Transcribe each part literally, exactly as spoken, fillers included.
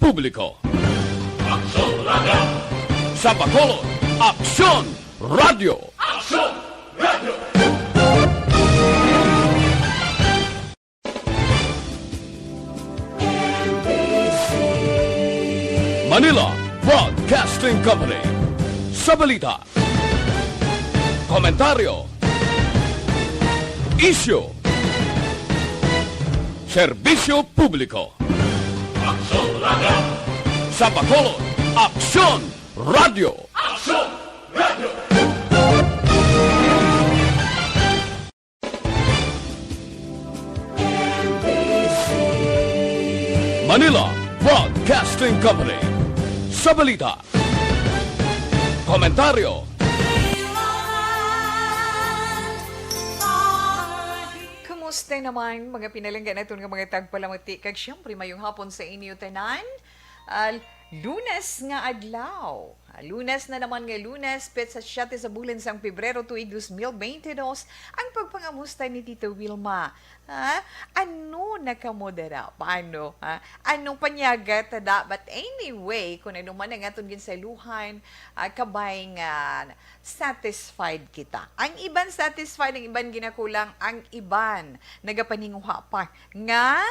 Publiko. Aksyon Radio! Sa Bacolod, Aksyon Radio! Aksyon Radio! Manila Broadcasting Company. Sa balita, komentaryo, isyu, serbisyo publiko. Aksyon Radio! Sa Bacolod, Aksyon Radio! Aksyon Radio! Manila Broadcasting Company. Sa balita, komentaryo. Kumusta naman, mga pinalangga naton nga mga tagpalamati? Kag siyempre, mayong hapon sa inyo tanan. Ah, Lunes nga adlaw. Ah, Lunes na naman nga Lunes, petsa siyete sa bulan sang Pebrero, tuig dos mil bente dos, ang pagpangamusta ni Tita Wilma. Ha? Ano na kamo dira? Paano? Ha? Anong panyaga ta da? But anyway, kung ano man ang aton ginsaluhan, ah, kabay nga satisfied kita. Ang iban satisfied, ang iban ginakulang, ang iban nagapaninguha pa nga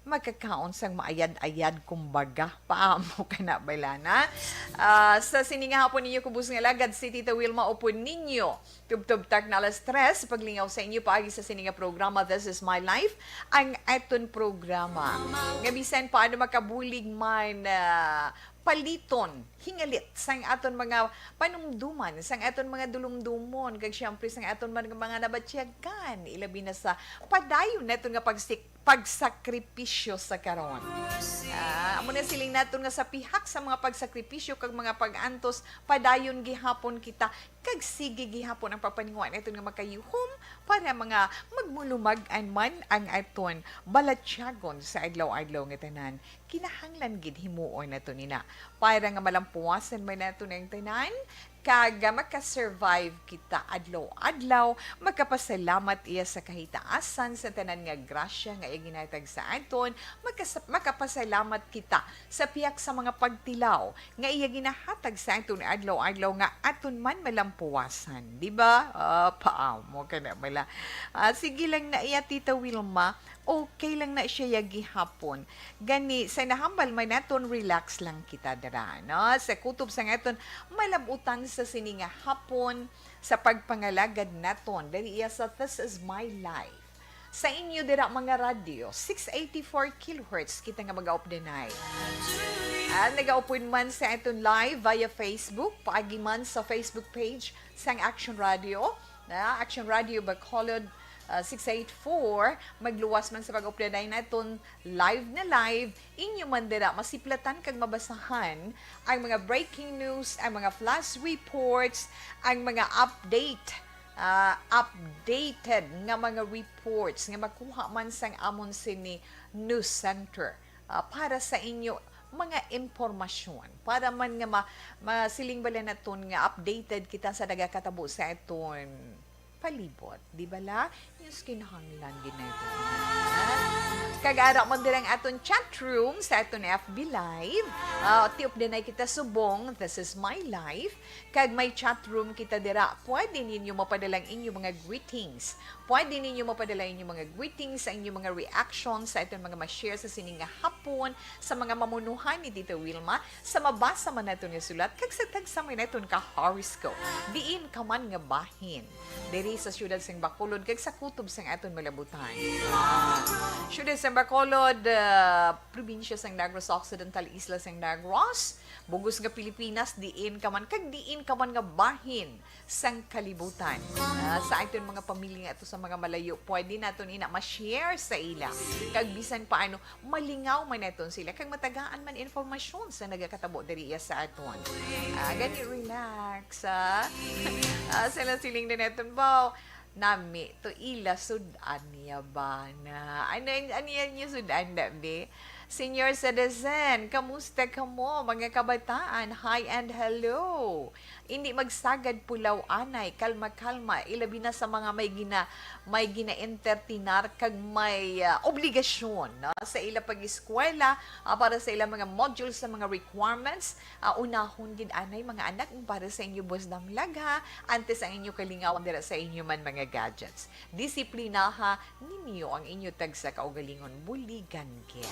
magkakaon sang maayad-ayad, kumbaga, paamo ka na bala na. Ah, sa sini nga hapon ninyo, kubos nga lagad, si Tita Wilma upod ninyo. Tubtob tak na alas tres, paglingaw sa inyo paagi sa sini nga programa, This Is My Life, ang aton programa. Nga bisan paano makabulig man, ah, paliton, hingalit sang aton mga panumduman, sang aton mga dulumdumon, kag siyempre sang aton mga, mga nabatyagan, ilabi na sa padayon naton nga pagsik-, pagsakripisyo sa karon. Ah, amo na siling naton nga sa pihak sa mga pagsakripisyo kag mga pag-antos, padayon gihapon kita, kag sige gihapon ang pagpaninguha naton nga makayuhom para mga magmulumag-an man ang aton balatyagon sa adlaw-adlaw nga tanan. Kinahanglan gid himuon nato nina para nga malampuwasan man nato ang tanan, kag, ah, makasurvive kita adlaw-adlaw. Magkapasalamat iya sa kahitaasan sa tanan nga grasya nga iya ginhatag sa aton. Magkas-, makapasalamat kita sa pihak sa mga pagtilaw nga iya ginahatag sa aton adlaw-adlaw nga aton man malampuwasan, di ba? Ah, paamo ka na bala. Ah, sige lang na iya, Tita Wilma. Okay lang na siya ya gihapon. Gani, sa nahambal man naton, relax lang kita dira, no? Sa kutob sang aton malab-utan sa sini nga hapon, sa pagpangalagad naton, diri iya sa This Is My Life. Sa inyo dira, mga radyo, six eighty-four kilohertz kita nga mag-updanay. Ah, nagaupod man sa aton live via Facebook, paagi man sa Facebook page sang Action Radio, na Action Radio Bacolod, ah, six eight four. Magluwas man sa pag-updanay naton live na live, inyo man dira masiplatan kag mabasahan ang mga breaking news, ang mga flash reports, ang mga update, ah, updated nga mga reports nga makuha man sang amon sini news center, ah, para sa inyo mga impormasyon, para man nga ma-, masiling bala naton nga updated kita sa nagakatabo sa aton palibot, di bala? Yes, kinahanglan gid na ito. Kag ara man dira ang aton chat room sa aton F B Live. Ah, tiop din ay kita subong, This Is My Life. Kag may chat room kita dira. Pwede ninyo mapadala ang inyong mga greetings. Pwede ninyo mapadala ang inyong mga greetings, ang inyong mga reactions sa aton mga ma-share sa sining nga hapon, sa mga mamunuhan ni Tita Wilma, sa mabasa man naton nga sulat, kag sa tagsa man naton ka horoscope. Diin ka man nga bahin, diri sa siyudad sang Bacolod kag sa kutob sang aton malabutan. Ah, siyudad sang Bacolod, ah, probinsya sang Negros Occidental, isla sang Negros, bug-os nga Pilipinas, diin ka man, kag diin ka man nga bahin sang kalibutan. Ah, sa aton mga pamilya nga ato sa mga malayo, pwede naton ina ma-share sa ila. Kag bisan paano, malingaw man naton sila, kag matagaan man informasyon sa nagakatabo diri iya sa aton. Ah, gani, relax, ah. Ah, sila siling na naton ba? Nami to ila sud-an niya ba na? Ano, ano yan niya sud-an, da, be? Senior citizen, kamusta kamo, mga kabataan? Hi and hello. Indi magsagad pulaw anay, kalma-kalma, ilabi na sa mga may gina-, may gina-entertinar kag may, ah, obligasyon, no, sa ila pag-eskwela, ah, para sa ilang mga modules, sa mga requirements. Ah, unahon gid anay, mga anak, para sa inyo buwas damlag, ha, antes ang inyo kalingawan dira sa inyo man mga gadgets. Disiplinaha ninyo ang inyo tagsa kaugalingon, buligan gid.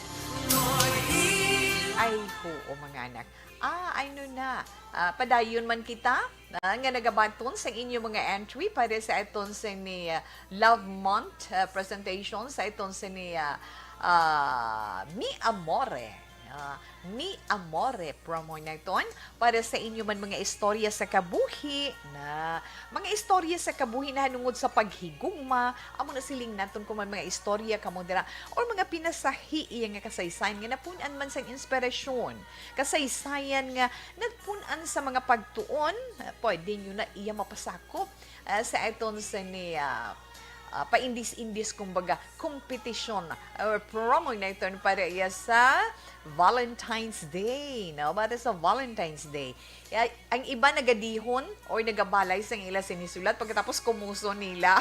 Ay, huo, mga anak. Ah, ano na? Ah, padayon man kita, ah, nga nagabaton sa inyo mga entry para sa aton sa ni, ah, Love Month, ah, presentation sa aton sa ni, ah, ah, Mi Amore. Ah, Mi Amore promo na iton para sa inyo man mga istorya sa kabuhi na mga istorya sa kabuhi na hanungod sa paghigugma, amo na siling naton kung man mga istorya kamo dira or mga pinasahi iya nga kasaysayan nga napun-an man sang inspirasyon, kasaysayan nga nagpun-an sa mga pagtuon, ah, pwede nyo na iya mapasakop, ah, sa aton sa ni, ah, ah, paindis-indis, kumbaga, kompetisyon or promo na iton para iya sa Valentine's Day, no? Para sa Valentine's Day. Ya, ang iba nagadihon or nagabalay sang ila sinisulat, pagkatapos kumuson nila.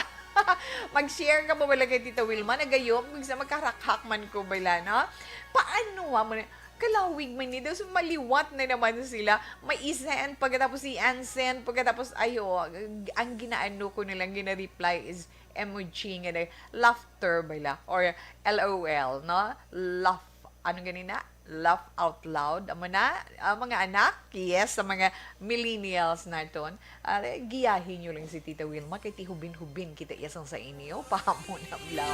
Mag-share ka ba bala kay Tita Wilma? Nagayo, minsan magkarakhak man ko bala, no? Paano, ah, mo na, kalawig man ni, tapos maliwat na naman sila. May i-send, pagkatapos i-unsend, pagkatapos, ayo, ang ginaano ko nilang gina-reply is emoji nga na, laughter bala, or L O L, no? Laugh, ano ganina? Laugh out loud. Amo na, ah, mga anak, yes, sa mga millennials naton. Ah, giyahi nyo lang si Tita Wilma, kay ti hubin-hubin kita iya sang sa inyo. Pahamon na bala.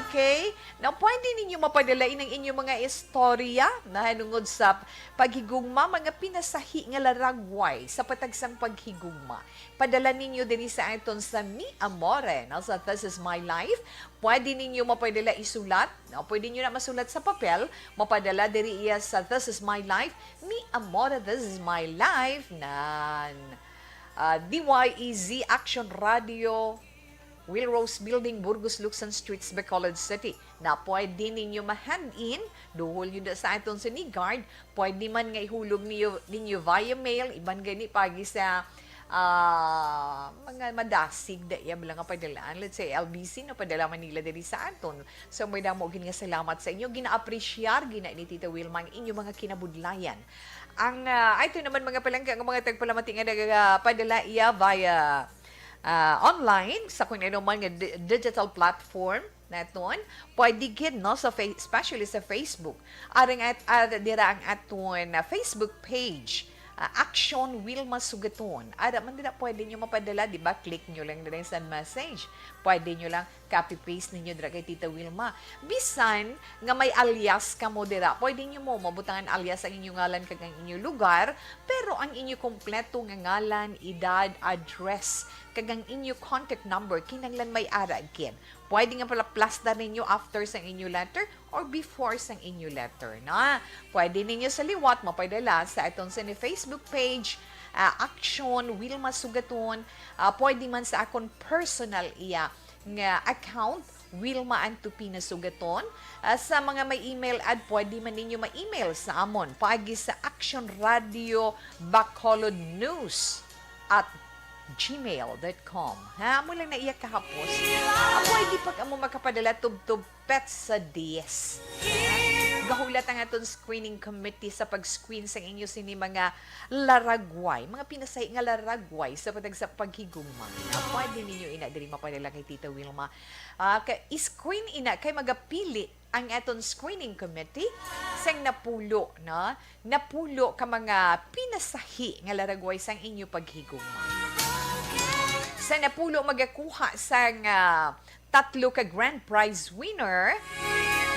Okay. Now, pwede ninyo mapadala ining inyo mga istorya na hanungod sa paghigugma, mga pinasahi nga laragway sa patagsang paghigugma. Padala ninyo diri sa aton sa Mi Amore, no? Sa This Is My Life. Pwede ninyo mapadala isulat, no? Pwede nyo na masulat sa papel, mapadala diri iya sa This Is My Life, Mi Amore, This Is My Life, nan, ah, D Y E Z Action Radio, Will Rose Building, Burgos, Luksan Streets, Bacolod City. Na pwede ninyo ma-hand in, duhol nyo da sa aton sa Nigard, pwede man nga ihulog niyo, ninyo via mail, iban gani pagi sa, ah, mga madasig da iya bala nga padalaan. Let's say, L B C, no, padala man nila diri sa aton. So, may damo gid nga salamat sa inyo. Gina-appreciar gina ni Tita Wilma ang inyo mga kinabudlayan. Ang, ah, ay, ito naman mga palangga, ang mga tagpalamati nga nagapadala iya via, ah, online sa kung ano man nga di-, digital platform naton. Pwede gid, no, sa Fa-, especially sa Facebook. Aring at, at dira ang aton, ah, Facebook page, ah, Action Wilma Sugaton. Ara man dira pwede nyo mapadala, di ba? Click nyo lang dira sa message. Pwede nyo lang copy-paste ninyo dira kay Tita Wilma. Bisan nga may alias kamo dira, pwede nyo mo mabutangan alias ang inyo ngalan kag ang inyo lugar, pero ang inyo kompleto nga ngalan, edad, address, kag ang inyo contact number, kinahanglan may ara gid. Pwede nga pala plastar ninyo after sang inyo letter or before sang inyo letter, na. Pwede ninyo sa liwat mapadala sa aton sa ni Facebook page, ah, Action Wilma Sugaton. Ah, pwede man sa akon personal iya nga account, Wilma Antupina Sugaton. Ah, sa mga may email ad, pwede man ninyo ma-email sa amon paagi sa Action Radio Bacolod News at gmail dot com. Ha, amo lang na iya kahapos. Ah, pwede pag amo makapadala tubtob petsa diyes. Gahulat ang aton screening committee sa pag-screen sa inyo sini mga laragway, mga pinasahi nga laragway sa patag sa paghigugma. Nga pwede ninyo ina diri mapadala kay Tita Wilma. Ah, ka-, i-screen ina kay magapili ang aton screening committee sang napulo, no? Napulo ka mga pinasahi nga laragway sang inyo paghigugma. Sa napulo magakuha sang, ah, tatlo ka grand prize winner.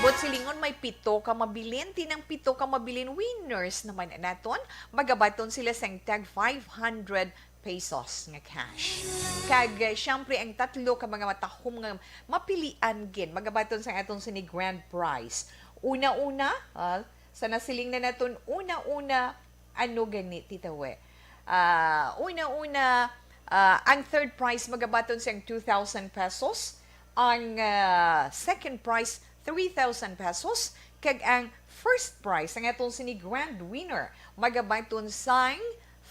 But silingon may pito ka mabilin, tinang pito ka mabilin winners naman naton, magabaton sila sang tag five hundred pesos nga cash. Kag, eh, siyempre, ang tatlo ka mga matahom nga mapilian gid, magabaton sang aton sini grand prize. Una-una, ah, sa nasiling na naton, una-una, ano gani, Tita We? Ah, una-una, ah, ang third prize magabaton sang two thousand pesos, ang, ah, second prize, three thousand pesos, Kag ang first prize, ang atong sini grand winner, magabaton sang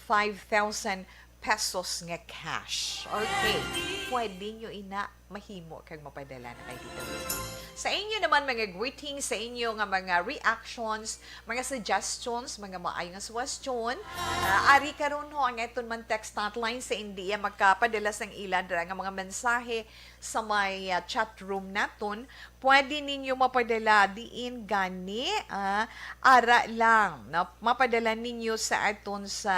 five thousand pesos nga cash. Okay. Pwede nyo ina mahimo kag mapadala na kay Tita Wilma. Sa inyo naman mga greetings, sa inyo nga mga reactions, mga suggestions, mga maayo nga suwestyon, ah, ari karon ho ang aton man text hotline sa India makapadala sang ila dira nga mga mensahe sa may, ah, chat room naton. Pwede ninyo mapadala diin gani, ah, ara lang, no? Mapadala ninyo sa aton sa,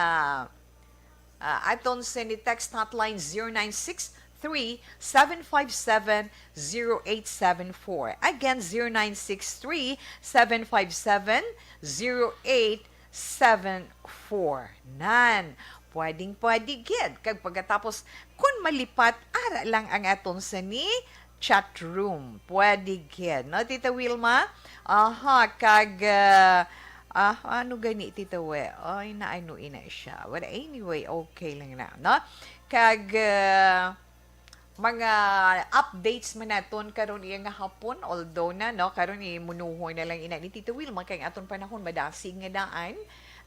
ah, aton sa ni text hotline zero nine six three, seven five seven, zero eight seven four. Again, zero nine six three, seven five seven, zero eight seven four. Nan, pwedeng-pwede gid. Kag pagkatapos, kun malipat, ara lang ang aton sa ni chat room. Pwede gid, no, Tita Wilma? Aha, kag, ah, ah, ano gani, Tita We? Ay, naano ina siya. Well, anyway, okay lang na, no? Kag, ah, mga updates man naton karon iya nga hapon, although na, no, karon imunuhoy na lang ina ni Tita Wilma kay ang aton panahon madasig nga daan.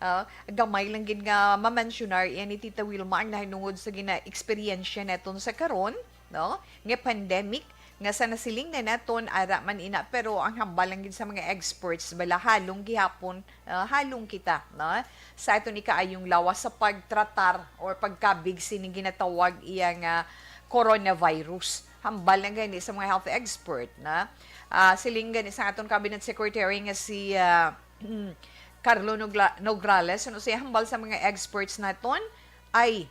Ah, gamay lang gid nga mamensyonar iya ni Tita Wilma ang nahinungod sa gina-eksperyensya naton sa karon, no, nga pandemic nga sa nasiling na naton ara man ina, pero ang hambal lang gid sa mga experts bala halong gihapon, ah, halong kita, no, sa aton ikaayong lawas sa pagtratar or pagkabig sining ginatawag iya nga coronavirus. Hambal na gani sa mga health expert na, ah, siling gani sa aton cabinet secretary nga si, ah, Carlo Nogla-, Nograles, ano siya hambal sa mga experts naton ay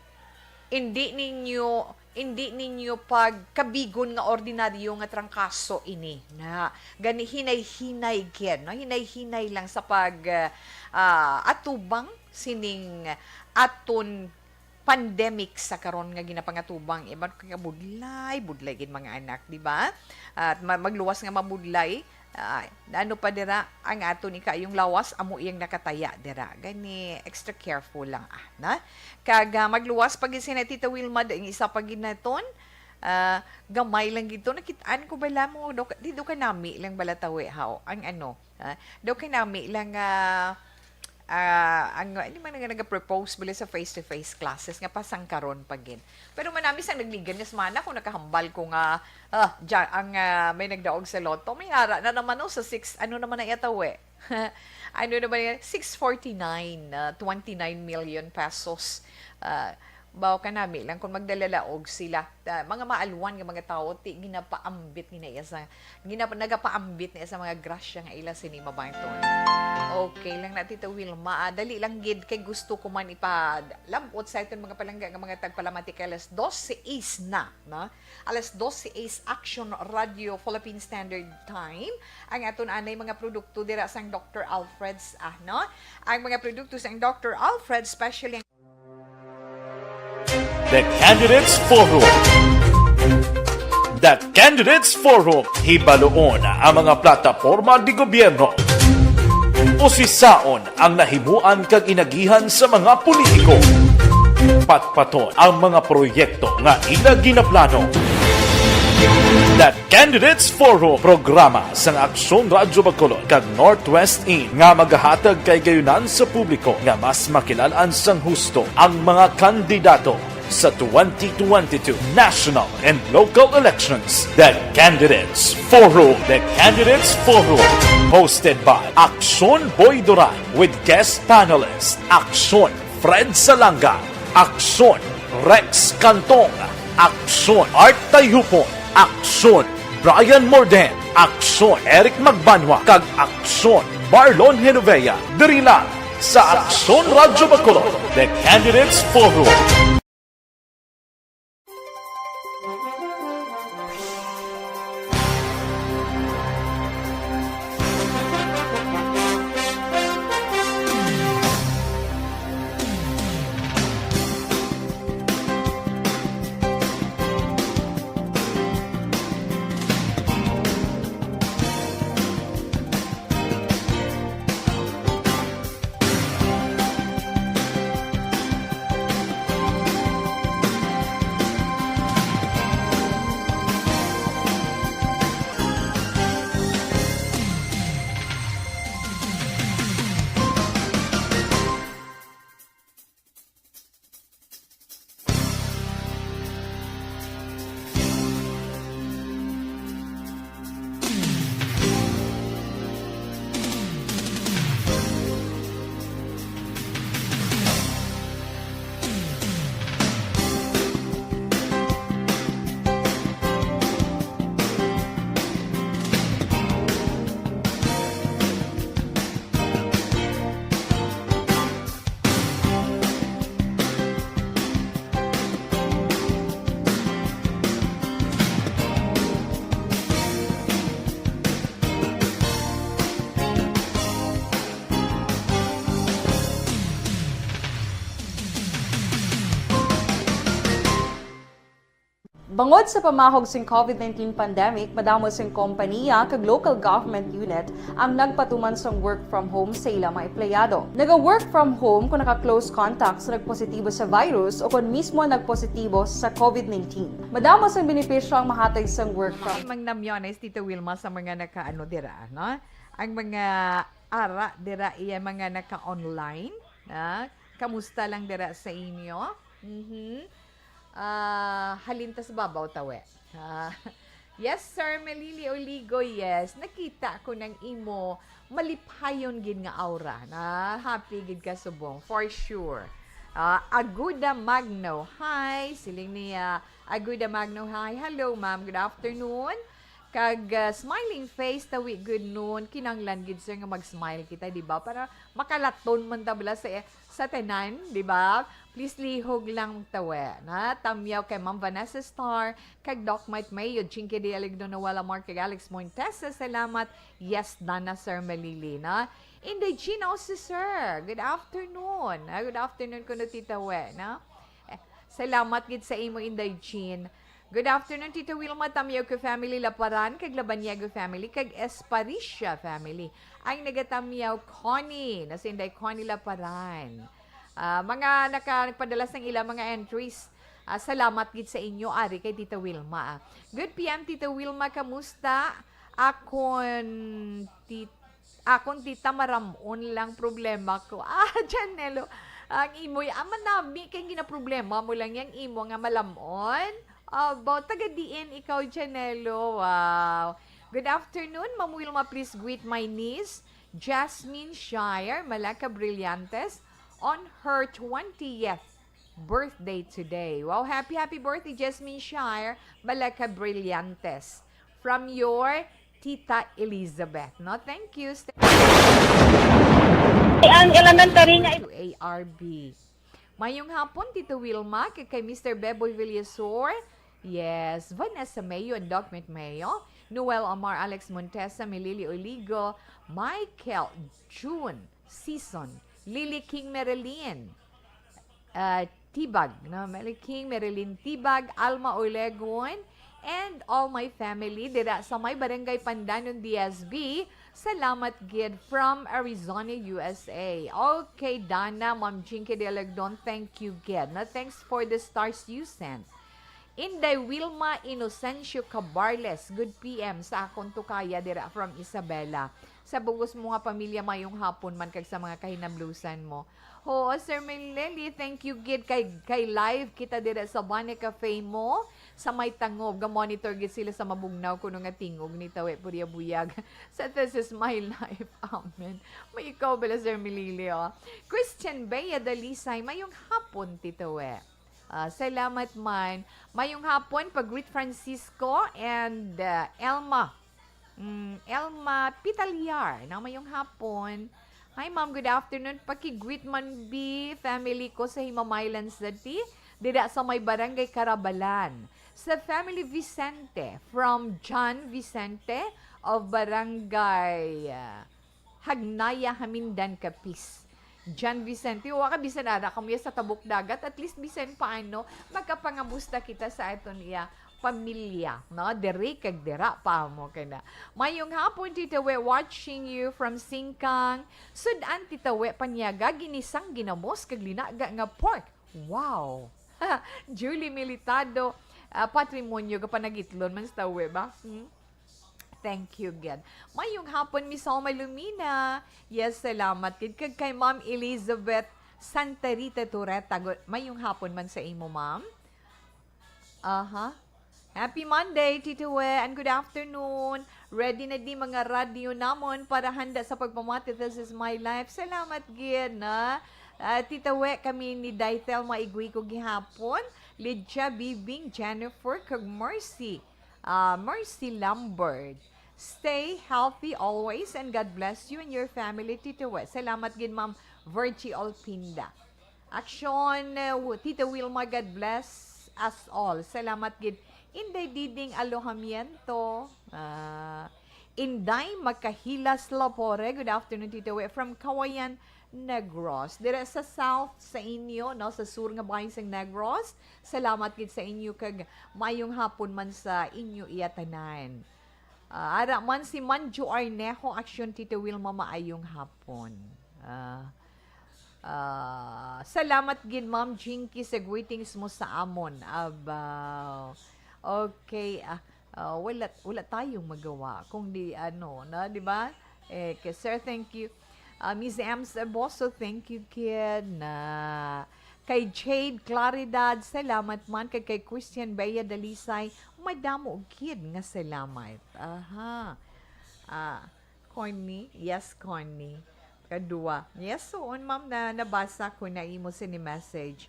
hindi ninyo, hindi ninyo pagkabigon nga ordinaryo nga trangkaso ini. Na gani hinay-hinay gid, no? Hinay-hinay lang sa pag, ah, ah, atubang sining aton pandemic sa karon nga ginapangatubang. Iban ko nga budlay, budlay gid mga anak, di ba? At ma-, magluwas nga mabudlay, ah, ano pa dira ang aton ikaayong lawas, amo iyang nakataya dira. Gani, extra careful lang, ah, na? Kag, ah, magluwas pa gid sina Tita Wilma, ang isa pa gid naton, ah, gamay lang gid to. Nakit-an ko bala mo, do, di do ka nami lang bala tawi, haw. Ang ano, ah, do ka nami lang, ah, ah, ang, hindi man nga nag-propose bala sa face-to-face classes nga pasangkaron pa gid. Pero manami sang nagligan nga semana kung nakahambal ko nga, ah, dya-, ang, ah, may nagdaog sa lotto, may ara na naman, no, sa six, ano naman na iya tawi? Ano naman yan? Six forty-nine, ah, twenty-nine million pesos. Ah, baw ka nami lang kung magdalalaog sila. Ah, mga maalwan nga mga tawo, ti ginapaambit gina iya sa, gina-, nagapaambit na iya sa mga grasya nga ila sini mabaton. Okay lang na, Tita Wilma. Ah, dali lang gid kay gusto ko man ipalabot sa iton mga palangga nga mga tagpalamati kay alas dose na, no? Alas dose, Action Radio Philippine Standard Time. Ang aton anay mga produkto dira sang Doctor Alfred's, ah, no? Ang mga produkto sang Doctor Alfred, especially ang The Candidates Forum. The Candidates Forum, hibaluon ang mga plataporma di gobyerno. Usisaon ang nahimuan kag inagihan sa mga politiko. Patpaton ang mga proyekto nga ila ginaplano. The Candidates Forum, programa sang Aksyon Radyo Bacolod kag Northwest In nga magahatag kahigayonan sa publiko nga mas makilal-an sang husto ang mga kandidato sa twenty twenty-two national and local elections. The Candidates Forum. The Candidates Forum. Hosted by Aksyon Boy Duran with guest panelist Aksyon Fred Salanga, Aksyon Rex Cantong, Aksyon Art Tayhupon, Aksyon Brian Morden, Aksyon Eric Magbanwa, kag Aksyon Marlon Genovea. Diri lang sa Aksyon Radyo Bacolod, The Candidates Forum. Tungod sa pamahog sing COVID nineteen pandemic, madamo sing kompaniya kag local government unit ang nagpatuman sang work from home sa ila mga empleyado. Naga-work from home kung naka-close contact sa nagpositibo sa virus o kon mismo nagpositibo sa COVID nineteen. Madamo sang benepisyo ang mahatag sang work from Hi, Mang Namyones, Tita Wilma, sa mga nakaano dira, no? Ang mga ara dira, iya mga naka-online, ha? Kamusta lang dira sa inyo? Mhm. Ah, halin ta sa babaw, tawe. Ah, yes, Sir Melili Oligo, yes. Nakita ko nang imo maliphayon gid nga aura. Na happy gid ka subong, for sure. Ah, Aguda Magno, hi. Siling niya, Aguda Magno, hi. Hello, ma'am. Good afternoon. Kag, ah, smiling face, tawi good noon. Kinanglan gid, sir, nga mag-smile kita, di ba? Para makalaton man ta bala sa, sa tanan, di ba? Please lihog lang tawe, na tamyaw kay Ma'am Vanessa Star, kag Doc Mike Mayo, Chinky de Alegdo, Noel Amor, kag Alex Montesa. Salamat. Yes, Dana, Sir Malili, na. Inday Gina, o si Sir. Good afternoon. Ah, good afternoon kuno, Tita We, na. Eh, salamat gid sa imo, Inday Jean. Good afternoon, Tita Wilma, Tamyaw ko family, Laparan, kag Labaniego family, kag Esparicia family. Ang naga-Tamyaw, Connie, na si Inday Connie Laparan. Ah, mga naka-, nagpadala sang ila mga entries. Ah, salamat gid sa inyo, ari kay Tita Wilma, ah. Good P M, Tita Wilma, kamusta? Akon, tit-, akon, tita, maram-on lang problema ko. Ah, Janelo, ang imo, ah, manami kay ginaproblema mo lang yang imo nga malam-on. About, taga diin ikaw, Janelo? Wow. Good afternoon, Ma'am Wilma. Please greet my niece, Jasmine Shire Malaca Brillantes, on her twentieth birthday today. Wow, happy, happy birthday, Jasmine Shire Malaca Brillantes. From your Tita Elizabeth, no? Thank you. Stay Ang elementary nga to A R B. Mayong hapon, Tito Wilma, kay, kay Mister Beboy Villasor. Yes, Vanessa Mayo and Doc Mit Mayo, Noel Amar, Alex Montesa, Milili Oligo, Michael June Season, Lily King Marilyn, uh, Tibag, no? Mary King, Marilyn Tibag, Alma Olegon, and all my family dira sa may Barangay Pandanon, D S B. Salamat gid from Arizona, U S A. Okay, Dana, Ma'am Jinky de Lagdon, thank you gid. Na, thanks for the stars you sent. Inday Wilma Inocencio Cabarles, good P M sa akon tukaya dira from Isabela. Sa bugos mo nga pamilya, mayong hapon man kag sa mga kahinablusan mo. Oo, Sir Meleli, thank you gid kay, kay live kita dira sa Bane Cafe mo, sa may Tangob. Ga-monitor gid sila sa mabugnaw kuno nga tingog ni Tawe Purya Buyag. Sa This Is My Life. Amen. May ikaw bala, Sir Meleli, oh. Christian Bea Dalisay, mayong hapon, Tito We. Ah, salamat man. Mayong hapon, pag-greet Francisco and, ah, Elma. Mm, Elma Pitaliar, na mayong hapon. Hi, ma'am. Good afternoon. Paki-greet man bi family ko sa Himamaylan City, dira sa may Barangay Carabalan. Sa family Vicente, from John Vicente of Barangay, ah, Hagnaya, Hamindan, Capiz. John Vicente, wa ka bisan ara kamo sa tabok dagat, at least bisan paano, makapangamusta kita sa aton iya pamilya, no? Diri kag dira pa mo kana. Mayong hapon, Tita We, watching you from Singkang. Sud-an, Tita We, panyaga, ginisang ginamos kag linaga nga pork. Wow! Julie Militado, ah, patrimonyo ka panagitlon man sa Tawe ba? Hmm? Thank you gid. Mayong hapon, Miss Homa Lumina. Yes, salamat gid. Kag kay Ma'am Elizabeth Santa Rita Tureta. Gu-, mayong hapon man sa imo, ma'am. Aha. Happy Monday, Tito We, and good afternoon. Ready na di mga radyo namon para handa sa pagpamati This Is My Life. Salamat gid, na. Ah, Tita We, kami ni Dai Thelma Iguico gihapon, Lydia, Bibing, Jennifer, kag Mercy. Ah, Mercy Lambert. Stay healthy always and God bless you and your family, Tito We. Salamat gid, Ma'am Virgie Olpinda. Action, uh, Tita Wilma, God bless us all. Salamat gid. Inday Diding Alojamiento. Ah, Inday Makahilas Lapore. Good afternoon, Tito We. From Kawayan, Negros. Dire sa south sa inyo, no, sa sur nga bahin sang Negros. Salamat gid sa inyo kag maayong hapon man sa inyo iya tanan. Ah, ara man si Manjo Arnejo, aksyon, Tita Wilma, maayong hapon. Ah, ah, salamat gid, Ma'am Jinky, sa greetings mo sa amon. Aba, okay. Ah, ah, wala, wala tayong magawa kung di ano, na, di ba? Eh, kay Sir, thank you. Ah, Miss Ems Eboso, thank you, kid. Na kay Jade Claridad, salamat man. Kag kay Christian Bea Dalisay, madamo gid nga salamat. Aha. Ah, Connie? Yes, Connie. Kadua. Yes, suon, ma'am, na nabasa ko na imo sini message.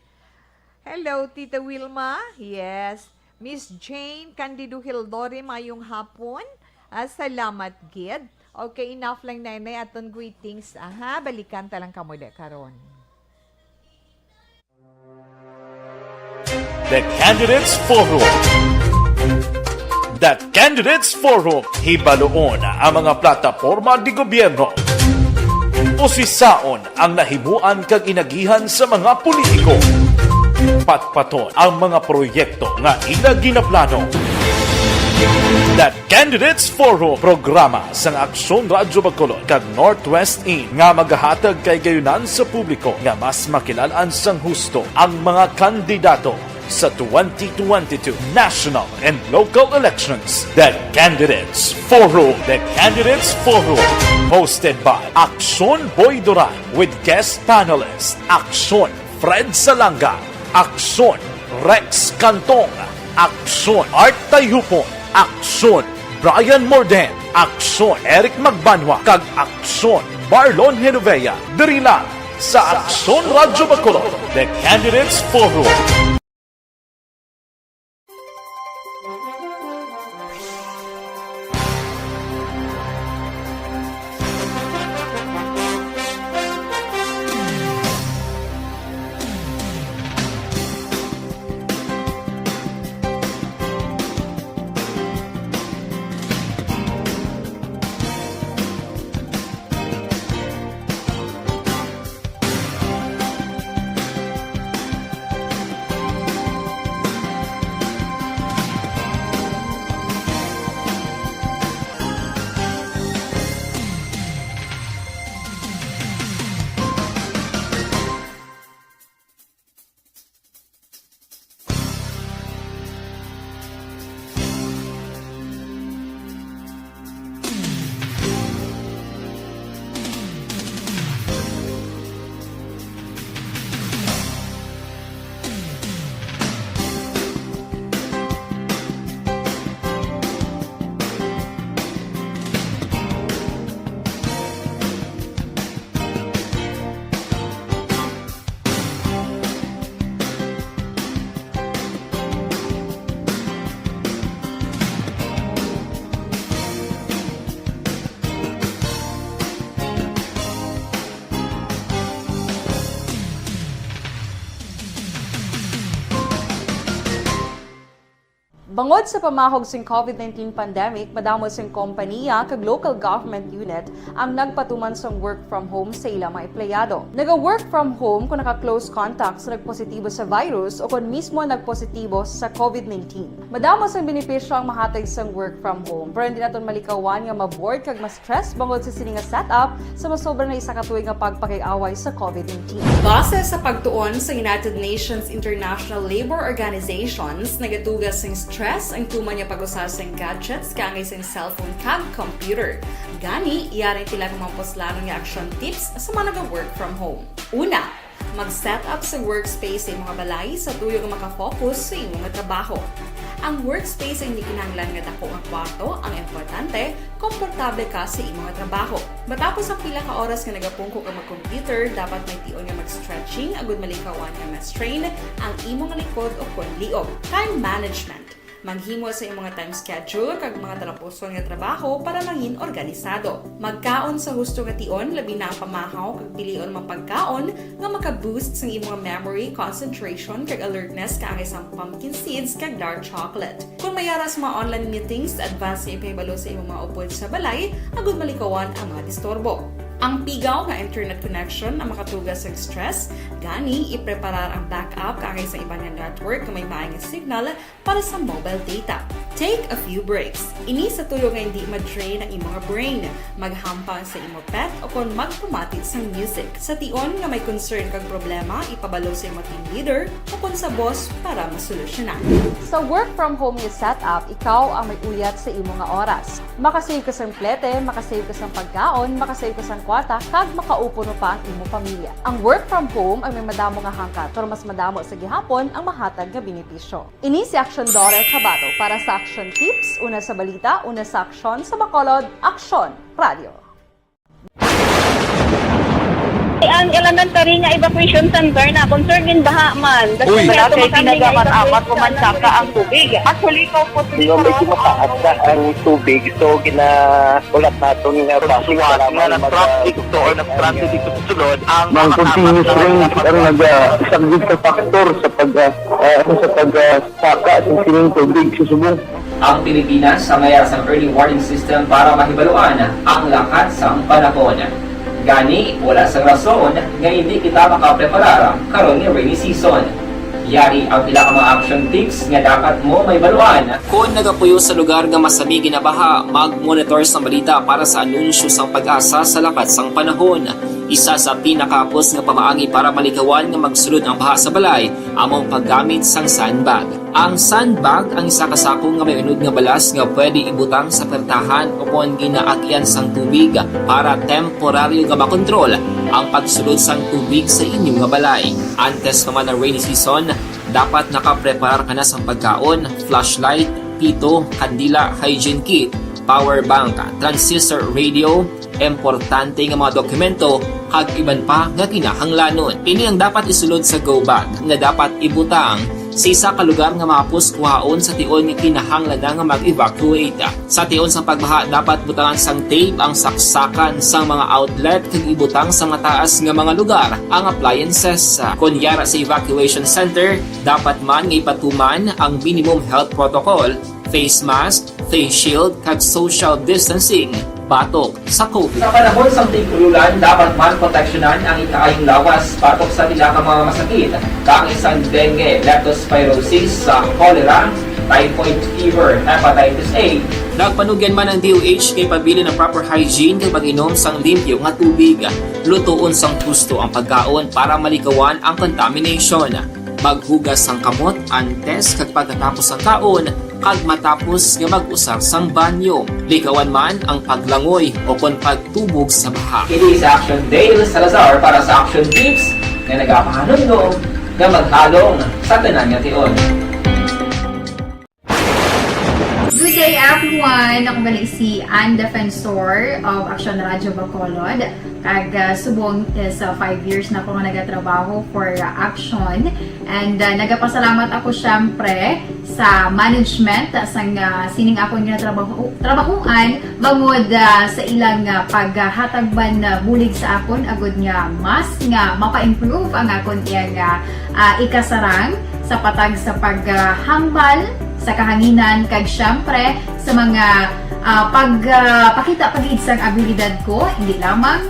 Hello, Tita Wilma. Yes. Miss Jane Candido Hildori, mayong hapon. Ah, salamat gid. Okay, enough lang, Nenay, aton greetings. Aha, balikan ta lang kamo di karon. The Candidates Forum. The Candidates Forum, hibaluon ang mga plataporma di gobyerno. Usisaon ang nahimuan kag inagihan sa mga politiko. Patpaton ang mga proyekto nga ila ginaplano. The Candidates Forum, programa sang Aksyon Radyo Bacolod kag Northwest In nga magahatag kay gayunan sa publiko nga mas makilal-an sang husto ang mga kandidato sa twenty twenty-two national and local elections. The Candidates Forum. The Candidates Forum, hosted by Aksyon Boy Duran with guest panelist Aksyon Fred Salanga, Aksyon Rex Cantong, Aksyon Art Tayhupon, Aksyon Brian Morden, Aksyon Eric Magbanwa, kag Aksyon Marlon Genovea, diri lang sa Aksyon Radyo Bacolod, The Candidates Forum. Bangod sa pamahog sing COVID nineteen pandemic, madamo sing kompanya kag local government unit ang nagpatuman sang work from home sa ila mga empleyado. Naga-work from home kon naka-close contact sa nagpositibo sa virus o kon mismo nagpositibo sa COVID nineteen. Madamo sang benepisyo ang mahatag sang work from home, pero hindi naton malikawan nga ma-bored kag ma-stress bangod sa sini nga setup sa masobra na isa ka tuig nga pagpakig-away sa COVID nineteen. Base sa pagtuon sa United Nations International Labour Organizations, nagatuga sing stress ang tuman nga pag-usa sing gadgets kaangay sing cellphone kag computer. Gani, yari pila ka mga puslanon nga action tips sa mga naga-work from home. Una, mag-set up sa workspace sa imong balay sa tuyo nga maka-focus sa imong trabaho. Ang workspace ay hindi kinahanglan nga dako nga kwarto, ang importante, komportable ka sa imong trabaho. Matapos ang pila ka oras nga nagapungko ka mag-computer, dapat may tion nga mag-stretching agud malikawan nga ma-strain ang imong likod o kon liog. Time management. Maghimo sa imong time schedule kag mga talapuson nga trabaho para mangin organisado. Magkaon sa husto nga tion, labi na ang pamahaw kag pilion mga pagkaon nga maka-boost sang imong memory, concentration, kag alertness, kaangay sang pumpkin seeds kag dark chocolate. Kon may ara sa mga online meetings, advance nga ipahibalo sa imong mga upod sa balay agud malikawan ang mga disturbo. Ang pigaw nga internet connection ang makatuga sa stress, gani ipreparar ang backup kaangay sa iban nga network nga may maay nga signal para sa mobile data. Take a few breaks. Ini sa tuyo nga hindi ma-drain ang imo nga brain, maghampang sa imo pet o kon magpamati sang music. Sa tion nga may concern kag problema, ipabalo sa imo team leader o kon sa boss para masolusyonan. Sa work from home nga setup, ikaw ang may uyat sa imo nga oras. Makasave ka sang plete, makasave ka sang pagkaon, makasave ka sang kwarta, kag makaupo pa ang imo pamilya. Ang work from home ang may madamo nga hangkat, pero mas madamo sa gihapon ang mahatag nga benepisyo. Ini si Action Dore Tabato para sa Action Tips, una sa balita, una sa aksyon, sa Bacolod, Aksyon Radio. Ang elementary nga evacuation center na concern in baha man. Uy! Wala kay ginagamat-amat o mansaka ang tubig. Actually, ikaw po, Hindi, medyo mataas na ang tubig. So, gina-, ulat natin nga base nga para nga mag- na-traffic to or na-stranded dito sa sulod ang Ang mga continuous kasama rain ang naga-, isang big factor sa pag, ah, ah, sa pag, ah, saka sa sining tubig sa subong. Ang Pilipinas ang may sang early warning system para mahibaluan ang lakat sang panahon. Gani, wala sang rason nga hindi kita makapreparar karon nga rainy season. Yari ang pila ka mga action tips nga dapat mo mahibaluan. Kon nagapuyo sa lugar nga masami ginabaha, mag-monitor sang balita para sa anunsyo sang PAGASA sa lakat sang panahon. Isa sa pinakahapos nga pamaagi para malikawan nga magsulod ang baha sa balay amo ang paggamit sang sandbag. Ang sandbag ang isa ka sako nga may unod nga balas nga pwede ibutang sa pertahan o kon ginaagyan sang tubig para temporaryo nga makontrol ang pagsulod sang tubig sa inyo nga balay. Antes pa man ang rainy season, dapat nakapreparar ka na sang pagkaon, flashlight, pito, kandila, hygiene kit, power bank, transistor radio, importante nga mga dokumento, kag iban pa nga kinahanglanon. Ini ang dapat isulod sa go bag nga dapat ibutang sa isa ka lugar nga mahapos kuhaon sa tion nga kinahanglan na nga mag-evacuate. Sa tion sang pagbaha, dapat butangan sang tape ang saksakan sang mga outlet kag ibutang sa mataas nga mga lugar ang appliances. Kon yara sa evacuation center, dapat man nga ipatuman ang minimum health protocol, face mask, face shield, kag social distancing batok sa COVID. Sa panahon sang tig-ululan, dapat man proteksyonan ang ikaayong lawas batok sa pila ka mga masakit, kaangay sang dengue, leptospirosis, sa cholera, typhoid fever, hepatitis A. Nagpanugyan man ang D O H nga ipabilin ang proper hygiene kag pag-inom sang limpyo nga tubig. Lutoon sang husto ang pagkaon para malikawan ang contamination. Maghugas sang kamot antes kag pagkatapos sang kaon, kag matapos nga mag-usar sang banyo. Likawan man ang paglangoy o kon pagtubog sa baha. Kini si Action Dale Salazar para sa Action Tips nga nagapahanumdom nga maghalong sa tanan nga tion. Good day, everyone! Ako gali si Ann Defensor of Action Radio Bacolod. Kag, ah, subong is, ah, five years na ako nga nagatrabaho for, ah, Action. And, ah, nagapasalamat ako, syempre, sa management, ah, sang, ah, sining akon nga trabaho, trabahuan, bangod, ah, sa ilang, ah, paghatag man, ah, bulig sa akon, agud nga mas nga mapa-improve ang akon iyang, ah, ah, ikasarang sa patag sa paghambal sa kahanginan, kag syempre sa mga, ah, pag, ah, pakita pa gid sang abilidad ko, hindi lamang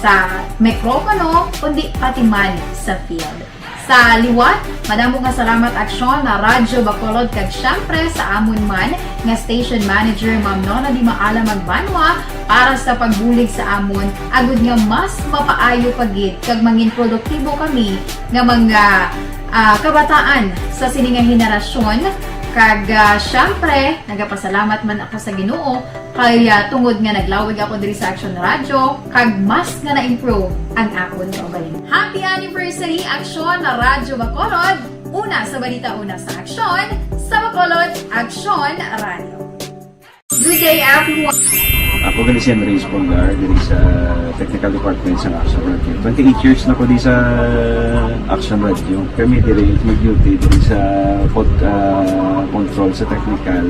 sa mikropono, kundi pati man sa field. Sa liwat, madamo nga salamat, Aksyon na Radyo Bacolod, kag syempre sa amon man nga station manager, Ma'am Nona Di Maala Magbanwa, para sa pagbulig sa amon, agud nga mas mapaayo pa gid kag mangin produktibo kami nga mga, ah, kabataan sa sini nga henerasyon. Kag, ah, syempre, nagapasalamat man ako sa Ginoo kay, ah, tungod nga naglawig ako diri sa Action Radio, kag mas nga na-improve ang akon kaugalingon. Happy anniversary, Action Radyo Bacolod! Una sa balita, una sa aksyon, sa Bacolod, Action Radio. Good day, everyone. Ako gali si Andres Polgar, diri sa Technical Department sa Action Radio. Twenty-eight years na ko di sa Action Radio. Kami diri mag-duty diri sa pod-, ah, control sa technical.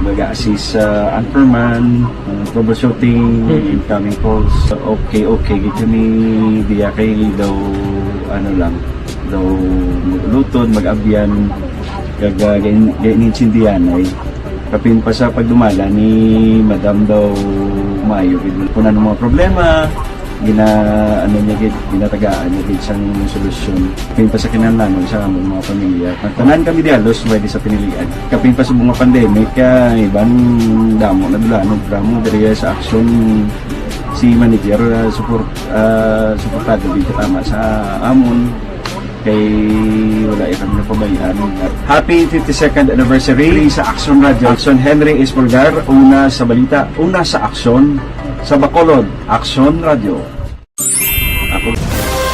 Baga assist sa anchorman, ah, troubleshooting, incoming calls. Okay, okay, gid kami diya kay daw, ano lang, daw mag-uluton, mag-abyan, kag, ah, gain-, gain-, insindihan ay. Kapin pa sa pagdumala ni Madam daw maayo gid. Kung ano mga problema, Gina-, ano niya gid, ginatagaan niya gid sang solusyon. Kapin pa sa kinahanglanon sa among mga pamilya. Nagtanan kami di halos may di sa pinilian. Kapin pa sa mga pandemic, ah, iban damo na dulanon, drama diri sa aksyon si manager, ah, support, ah, suportado gid tama sa amon. Kay wala kami napabayaan. Happy fifty-second anniversary sa Aksyon Radio. Aksyon Henry Espolgar, una sa balita, una sa aksyon, sa Bacolod, Aksyon Radio. Ako.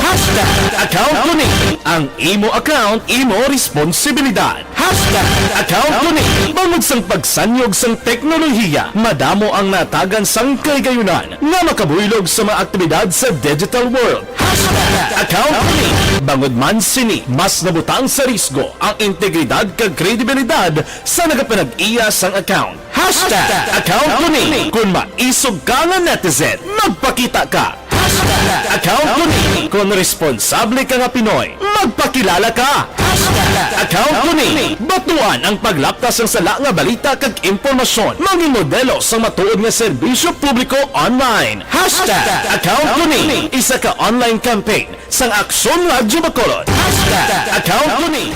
Hashtag account ko ni. Ang imo account, imo responsibilidad. Hashtag account ko ni. Bangod sang pagsanyog sang teknolohiya, madamo ang natagan sang kahigayunan nga makabuylog sa mga aktibidad sa digital world. Hashtag account ko ni. Bangod man sini, mas nabutang sa risgo ang integridad kag kredibilidad sa nagapanag-iya sang account. Hashtag account ko ni. Kung maisog ka nga netizen, magpakita ka. Hashtag account ko ni. Kung responsable ka nga Pinoy, magpakilala ka. Hashtag account ko ni. Batuan ang paglapta sang sala nga balita kag impormasyon. Mangin modelo sang matuod nga serbisyo publiko online. Hashtag account ko ni. Isa ka online campaign sang Aksyon Radyo Bacolod. Hashtag account ko ni.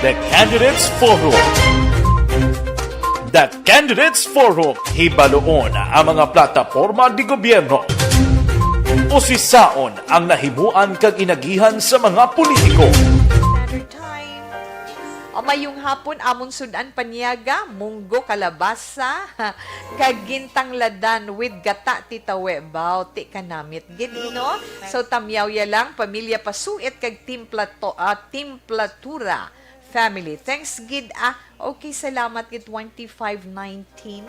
The Candidates Forum. The Candidates Forum. Hibaluon ang mga plataporma di gobyerno. Usisaon ang nahimuan kag inagihan sa mga politiko. Another time. O, mayong hapon, amon sud-an paniaga, munggo, kalabasa, kag gintangladan with gata, Tita We. Baw, ti kanamit gid, no? So, tamyaw ya lang, pamilya Pasuit kag timplato-, ah, Timplatura family. Thanks gid, ah. Okay, salamat gid, twenty-five nineteen.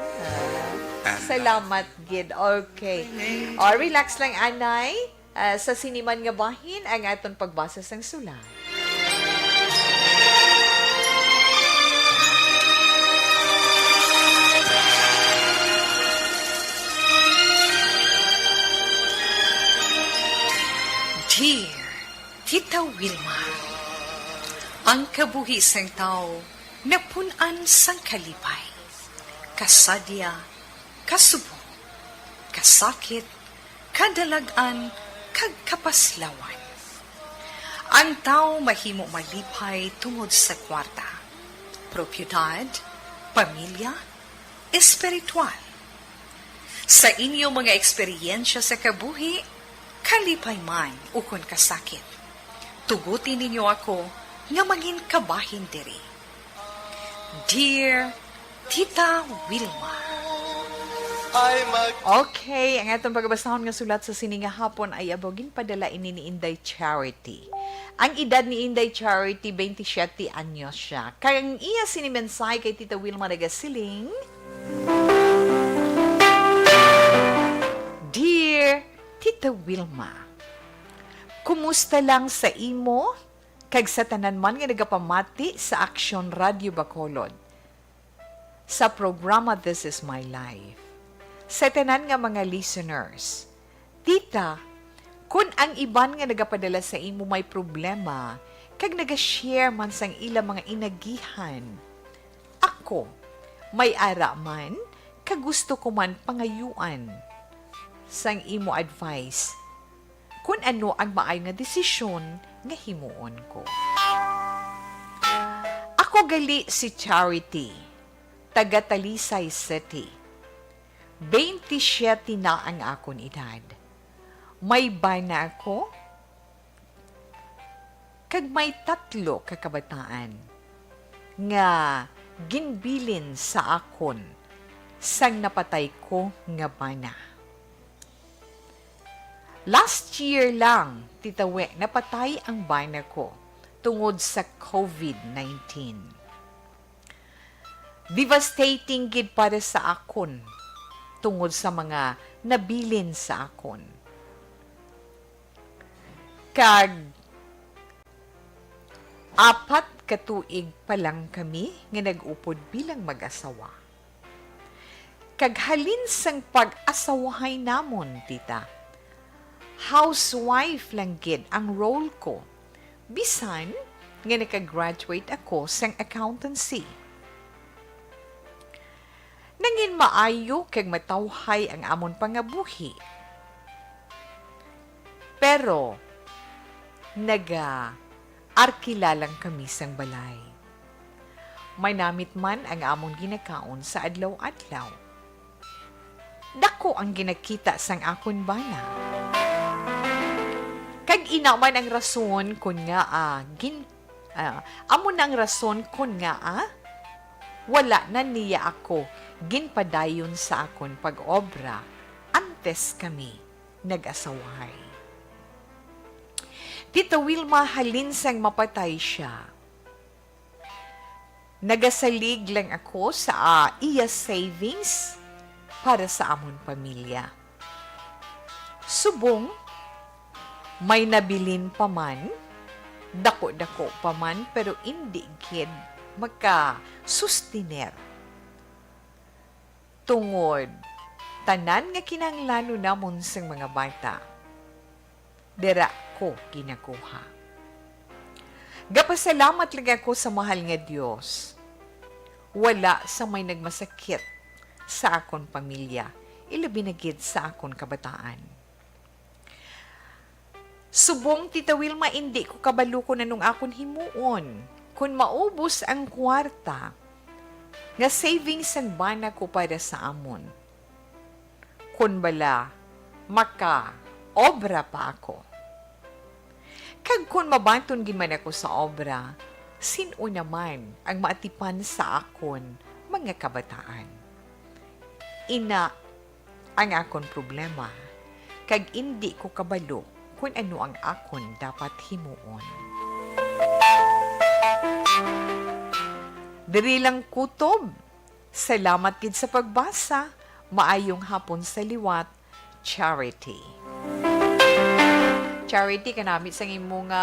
Ah, salamat gid. Okay. O, relax lang, anay. Ah, sa sini man nga bahin ang aton pagbasa sang sulat. Dear Tita Wilma, ang kabuhi sang tawo napun-an sang kalipay, kasadya, kasubong, kasakit, kadalag-an, kag kapaslawan. Ang tawo mahimo malipay tungod sa kwarta, propiedad, pamilya, espiritual. Sa inyo mga eksperyensya sa kabuhi, kalipay man ukon kasakit, tuguti ninyo ako nga mangin kabahin diri. Dear Tita Wilma. Ay mag- Okay, ang atong pagabasahon nga sulat sa sini nga hapon ay abo ginpadala ini ni Inday Charity. Ang edad ni Inday Charity, twenty-seven anyos siya. Kag ang iya sini mensahe kay Tita Wilma nagasiling, Dear Tita Wilma, kumusta lang sa imo kag sa tanan man nga nagapamati sa Aksyon Radyo Bacolod, sa programa This Is My Life, sa tanan nga mga listeners. Tita, kun ang iban nga nagapadala sa imo may problema kag naga-share man sang ila mga inagihan, ako, may ara man kag gusto ko man pangayuan sang imo advice kun ano ang maayo nga desisyon nga himuon ko. Ako gali si Charity, taga Talisay City. Twenty-seven na ang akon edad. May bana ako, kag may tatlo ka kabataan nga ginbilin sa akon sang napatay ko nga bana. Last year lang, Tita We, napatay ang bana ko tungod sa covid nineteen. Devastating gid para sa akon tungod sa mga nabilin sa akon. Kag apat ka tuig pa lang kami nga nag-upod bilang mag-asawa. Kag halin sang pag-asawahay namon, tita, housewife lang gid ang role ko, bisan nga naka-graduate ako sang accountancy. Nangin maayo kag matawhay ang amon pangabuhi. Pero nagaarkila lang kami sang balay. Manamit man ang amon ginakaon sa adlaw-adlaw. Daku ang ginakita sang akon bana. Kag ina man ang rason kon ngaa gin-, ah, amo na ang rason kon ngaa wala na niya ako ginpadayon sa akon pag-obra antes kami nag-asawahay. Tita Wilma, halin sang mapatay sia, nagasalig lang ako sa, ah, iya savings para sa amon pamilya. Subong may nabilin pa man, dako-dako pa man, pero indi gid makasustiner tungod tanan nga kinahanglanon namon sang mga bata, dira ko ginakuha. Gapasalamat lang ako sa mahal nga Dios. Wala sa may nagmasakit sa akon pamilya, ilabi na gid sa akon kabataan. Subong, Tita Wilma, indi ko kabalo kon anong akon himuon kon maubos ang kwarta nga savings sang bana ko para sa amon. Kon bala, maka-obra pa ako. Kag kon mabaton gid man ako sa obra, sin-o naman ang maatipan sa akon mga kabataan? Ina ang akon problema, kag indi ko kabalo kon ano ang akon dapat himuon. Diri lang kutob. Salamat gid sa pagbasa. Maayong hapon sa liwat, Charity. Charity, kanami sang imo nga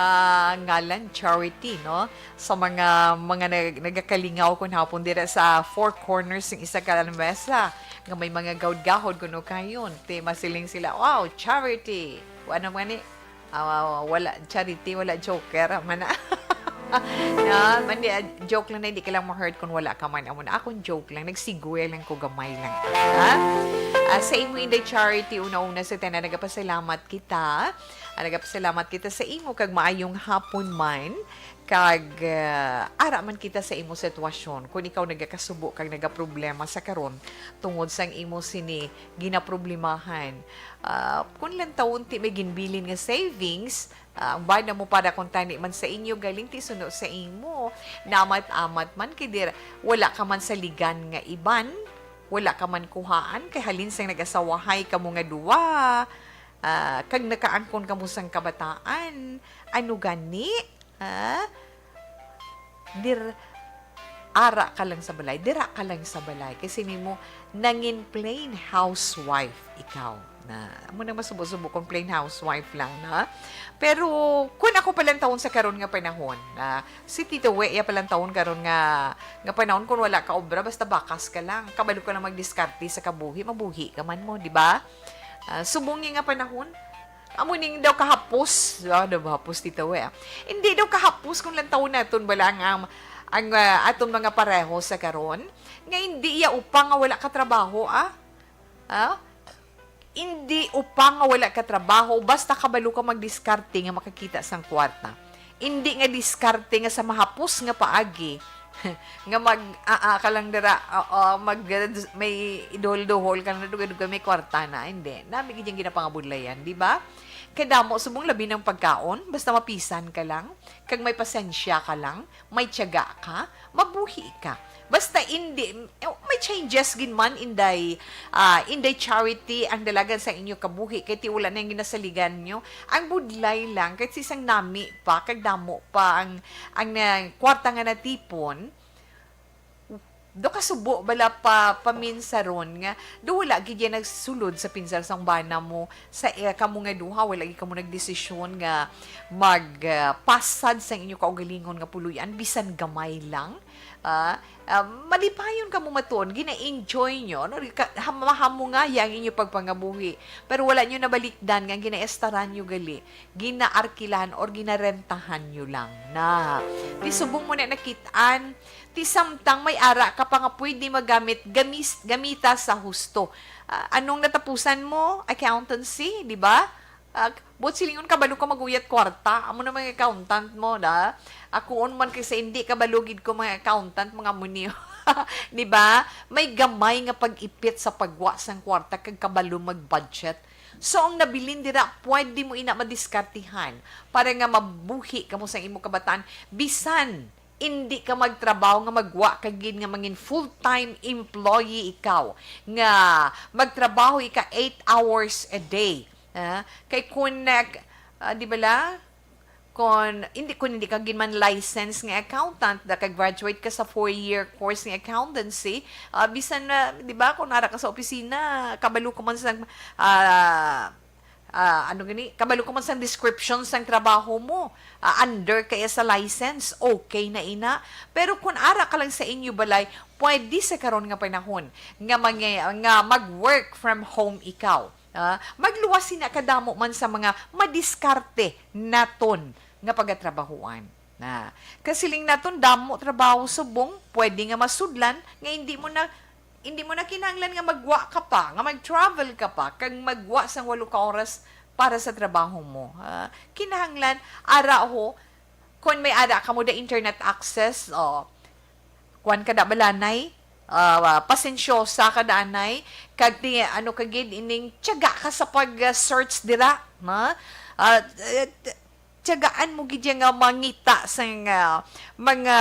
ngalan, Charity, no? Sa mga, mga nag-, nagakalingaw kon hapon dira sa four corners ng isa ka lamesa, nga may mga gahod-gahod kuno kayon. Te, masiling sila, "Wow, Charity!" Wa naman ni, ah, wala, Charity, wala joker, man na. Na, man di, ah, joke lang na, hindi ka lang ma-hurt kung wala ka man. Amo na, akong joke lang, nagsigway lang ko gamay lang. Ha? Ah, sa imo, Inday Charity, una-una sa tanan, nagapasalamat kita. Ah, nagapasalamat kita sa imo, kag maayong hapon man. Kag, ah, ara man kita sa imo sitwasyon. Kung ikaw nagakasubo kag nagaproblema sa karon tungod sang imo sini ginaproblemahan, ah, kung lantawon ti may ginbilin nga savings, ah, ang bana mo para kung tani man sa inyo, galing ti suno sa imo. Naamat-amat man kay dir-, wala ka man saligan nga iban, wala ka man kuhaan kay halin sang nag-asawahay kamo nga duwa, ah, kag nakaangkon kamo sang kabataan. Ano gani? Ha? Dir-, ara ka lang sa balay, dira ka lang sa balay. Kasi nimo, nangin plain housewife ikaw. Na, amo nang masubo-subo kung plain housewife lang, na. Pero, kung ako palantawon sa karon nga panahon, na si Tito We, iya palantawon karon nga, nga panahon, kung wala ka obra, basta bakas ka lang. Kabalo ka lang magdiskarte sa kabuhi, mabuhi ka man mo, di ba? Ah, subong nga panahon, amo ning daw kahapos. Ah, daw hapos, Tito We, ah. Hindi daw kahapos kung lantawon naton bala ang, ang, ang, ah, aton mga pareho sa karon, nga hindi iya upang nga wala ka trabaho, ah. Ah? Hindi upang nga wala ka trabaho, basta kabalo ka magdiskarte nga makakita sang kwarta. Indi nga diskarte nga sa mahapos nga paagi, nga mag, ah, ah, ka lang dira, oo, mag, may iduhol-duhol ka na, dugay-dugay may kwarta na, hindi. Nami gid yung ginapangabudlayan, di ba? Kay damo, subong labi ng pagkaon, basta mapisan ka lang, kag may pasensya ka lang, may tiyaga ka, mabuhi ka. Basta indi, may changes gid man, Inday, ah, Inday Charity, ang dalagan sa inyo kabuhi, kay ti wala na yung ginasaligan nyo. Ang budlay lang, kahit sa isang nami pa, kag damo pa ang, ang na, kwarta nga natipon, do kasubo bala pa, paminsaron nga, do wala gid yan nagsulod sa pinsar sang bana mo, sa, eh, kamo nga duha, wala gid kamo nagdesisyon nga mag, ah, pasad sa inyo kaugalingon nga puloy-an, bisan gamay lang. Ah, ah, malipayon kamo matuod, gina-enjoy nyo, no? Ka-, ham-, mahamungahi ang inyo pagpangabuhi. Pero wala nyo nabalikdan nga ginaestaran nyo gali, ginaarkilahan or ginarentahan nyo lang na. Di subong mo na nakit-an, ti samtang may ara ka pa nga pwede magamit, gamis-, gamita sa husto. Ah, anong natapusan mo? Accountancy, di ba? Ah, buot silingon, kabalo ka maguyat kwarta. Amo na mga accountant mo, da. Akuon man kay sa hindi kabalo gid ko mga accountant, mga muni. Di ba? May gamay nga pag-ipit sa pagwa sang kwarta kag kabalo mag-budget. So, ang nabilin dira, pwede mo ina madiskartihan para nga mabuhi kamo sa imo kabataan, bisan indi ka magtrabaho nga magwa ka gid nga mangin full-time employee ikaw, nga magtrabaho ika eight hours a day. Ah, kay kun nag-, ah, di bala? Kun hindi, kun hindi ka gid man license nga accountant, da ka graduate ka sa four-year course nga accountancy, ah, bisan na, di ba, kun ara ka sa opisina, kabalo ka man sa, ah, ah, ano gani, kabalo ka man sang description sang trabaho mo, ah, under kaya sa license, okay na ina. Pero kun ara ka lang sa inyo balay, pwede sa karon nga panahon nga mangi-, nga mag-work from home ikaw. Ah, magluwas sina kadamo man sa mga madiskarte naton nga pagatrabahuan. Na, kasiling naton damo trabaho subong pwede nga masudlan nga hindi mo na, hindi mo na kinahanglan nga magwa ka pa, nga mag-travel ka pa, kag magwa sang walo ka oras para sa trabaho mo. Ah, kinahanglan, ara ho, kung may ara ka mo da internet access, oh, kuwan ka da balanay, ah, pasensyosa ka da anay, kag di, ano ka gid, ining tiyaga ka sa pag-search dira, ha? Ah, eh, tiyagaan mo gid ya nga mangita sang, ah, mga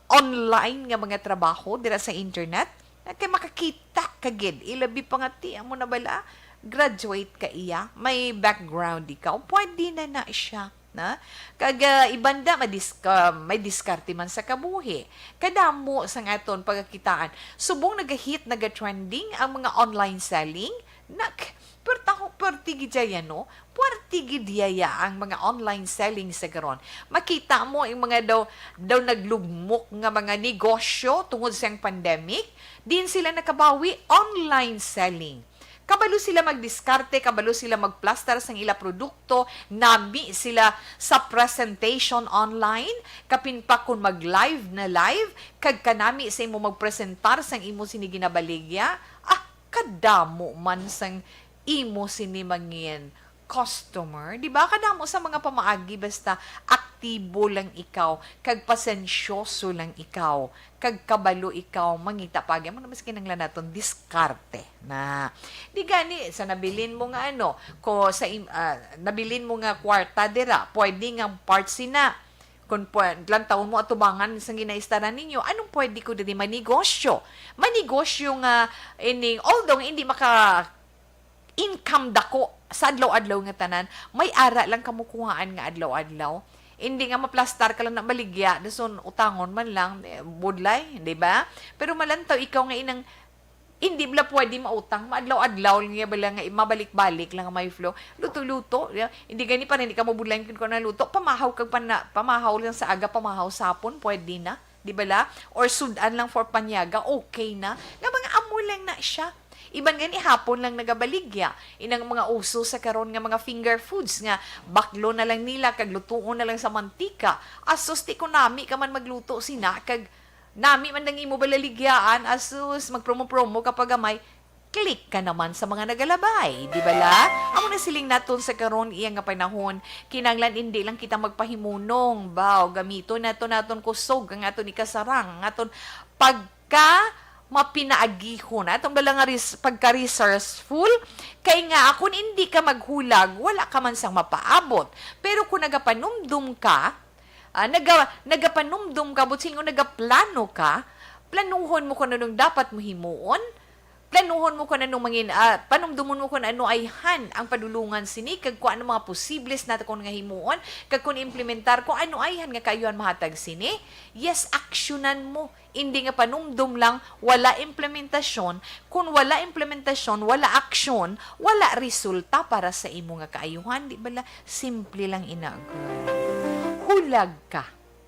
online nga mga trabaho dira sa internet. Kay makakita ka gid, ilabi pa nga ti, amo na bala, graduate ka iya, may background ikaw, pwede na na siya, na? Kag, ah, ibanda, madis-, ah, may diskarte man sa kabuhi. Kadamo sang aton pagakitaan. Subong nagahit, nagatrending ang mga online selling, nak, pertaho, perti gid ya, no? Puwerte gid yaya ang mga online selling sa karon. Makita mo ang mga daw, daw naglugmok nga mga negosyo tungod sa pandemic, diin sila nakabawi? Online selling. Kabalo sila magdiskarte, kabalo sila magplastar sang ila produkto, nami sila sa presentation online, kapin pa kun mag-live na live, kag kanami sa imo magpresentar sang imo sini ginabaligya. Ah, kadamo man sang imo sini mangin customer, di ba? Kadamo sa mga pamaagi, basta aktibo lang ikaw, kag pasensyoso lang ikaw, kag kabalo ikaw mangita pa. Amo na mas kinahanglan naton diskarte na. Di gani sa nabilin mo nga ano, ko sa im-, ah, nabilin mo nga kwarta dira, pwede nga part sina. Kung pwe-, lantawon mo atubangan sa ginaistaran ninyo, anong pwede ko diri manegosyo? Manegosyo nga ining, although hindi maka income dako sa adlaw-adlaw nga tanan, may ara lang kamukuhaan nga adlaw-adlaw. Hindi nga maplastar ka lang na baligya, dason utangon man lang, eh, budlay, di ba? Pero malantaw ikaw nga inang, hindi bala pwede mautang, maadlaw-adlaw lang niya bala nga mabalik-balik lang may flow. Luto-luto, ya. Hindi gani pa, hindi ka mabudlay kung ano luto. Pamahaw kag pana-, pamahaw lang sa aga, pamahaw sa hapon, pwede na. Di bala? Or sudan lang for panyaga, okay na. Nga mga amo lang na siya. Iban gani hapon lang nagabaligya. Inang mga uso sa karon nga mga finger foods nga baklo na lang nila kag lutuon na lang sa mantika. Asus, ti kunami ka man magluto sina kag nami man ang imo balaligyaan, asus, magpromo-promo ka pa gamay. Click ka naman sa mga nagalabay, di bala? Amo na siling naton sa karon, iya nga panahon, kinahanglan hindi lang kita magpahimunong, baw, gamiton nato naton kusog ang aton ikasarang, ang aton pagka mapinaagihon, atong dala nga res-, pagka-resourceful, kay nga kung hindi ka maghulag, wala ka man sang mapaabot. Pero kung nagapanumdum ka, ah, naga-, nagapanumdum ka, buot silingon nagaplano ka, planuhon mo kung anong dapat mo himuon, planuhon mo kung anong mangin-, ah, panumdumon mo kung ano ayhan ang padulungan sini, kag kung ano mga posibles nato kung nga himuon, kag kung implementar, kung ano ayhan nga kaayuhan mahatag sini. Yes, aksyonan mo. Hindi nga panumdom lang, wala implementasyon. Kung wala implementasyon, wala aksyon, wala resulta para sa imo nga kaayuhan. Di bala? Simple lang ina, girl. Hulag ka.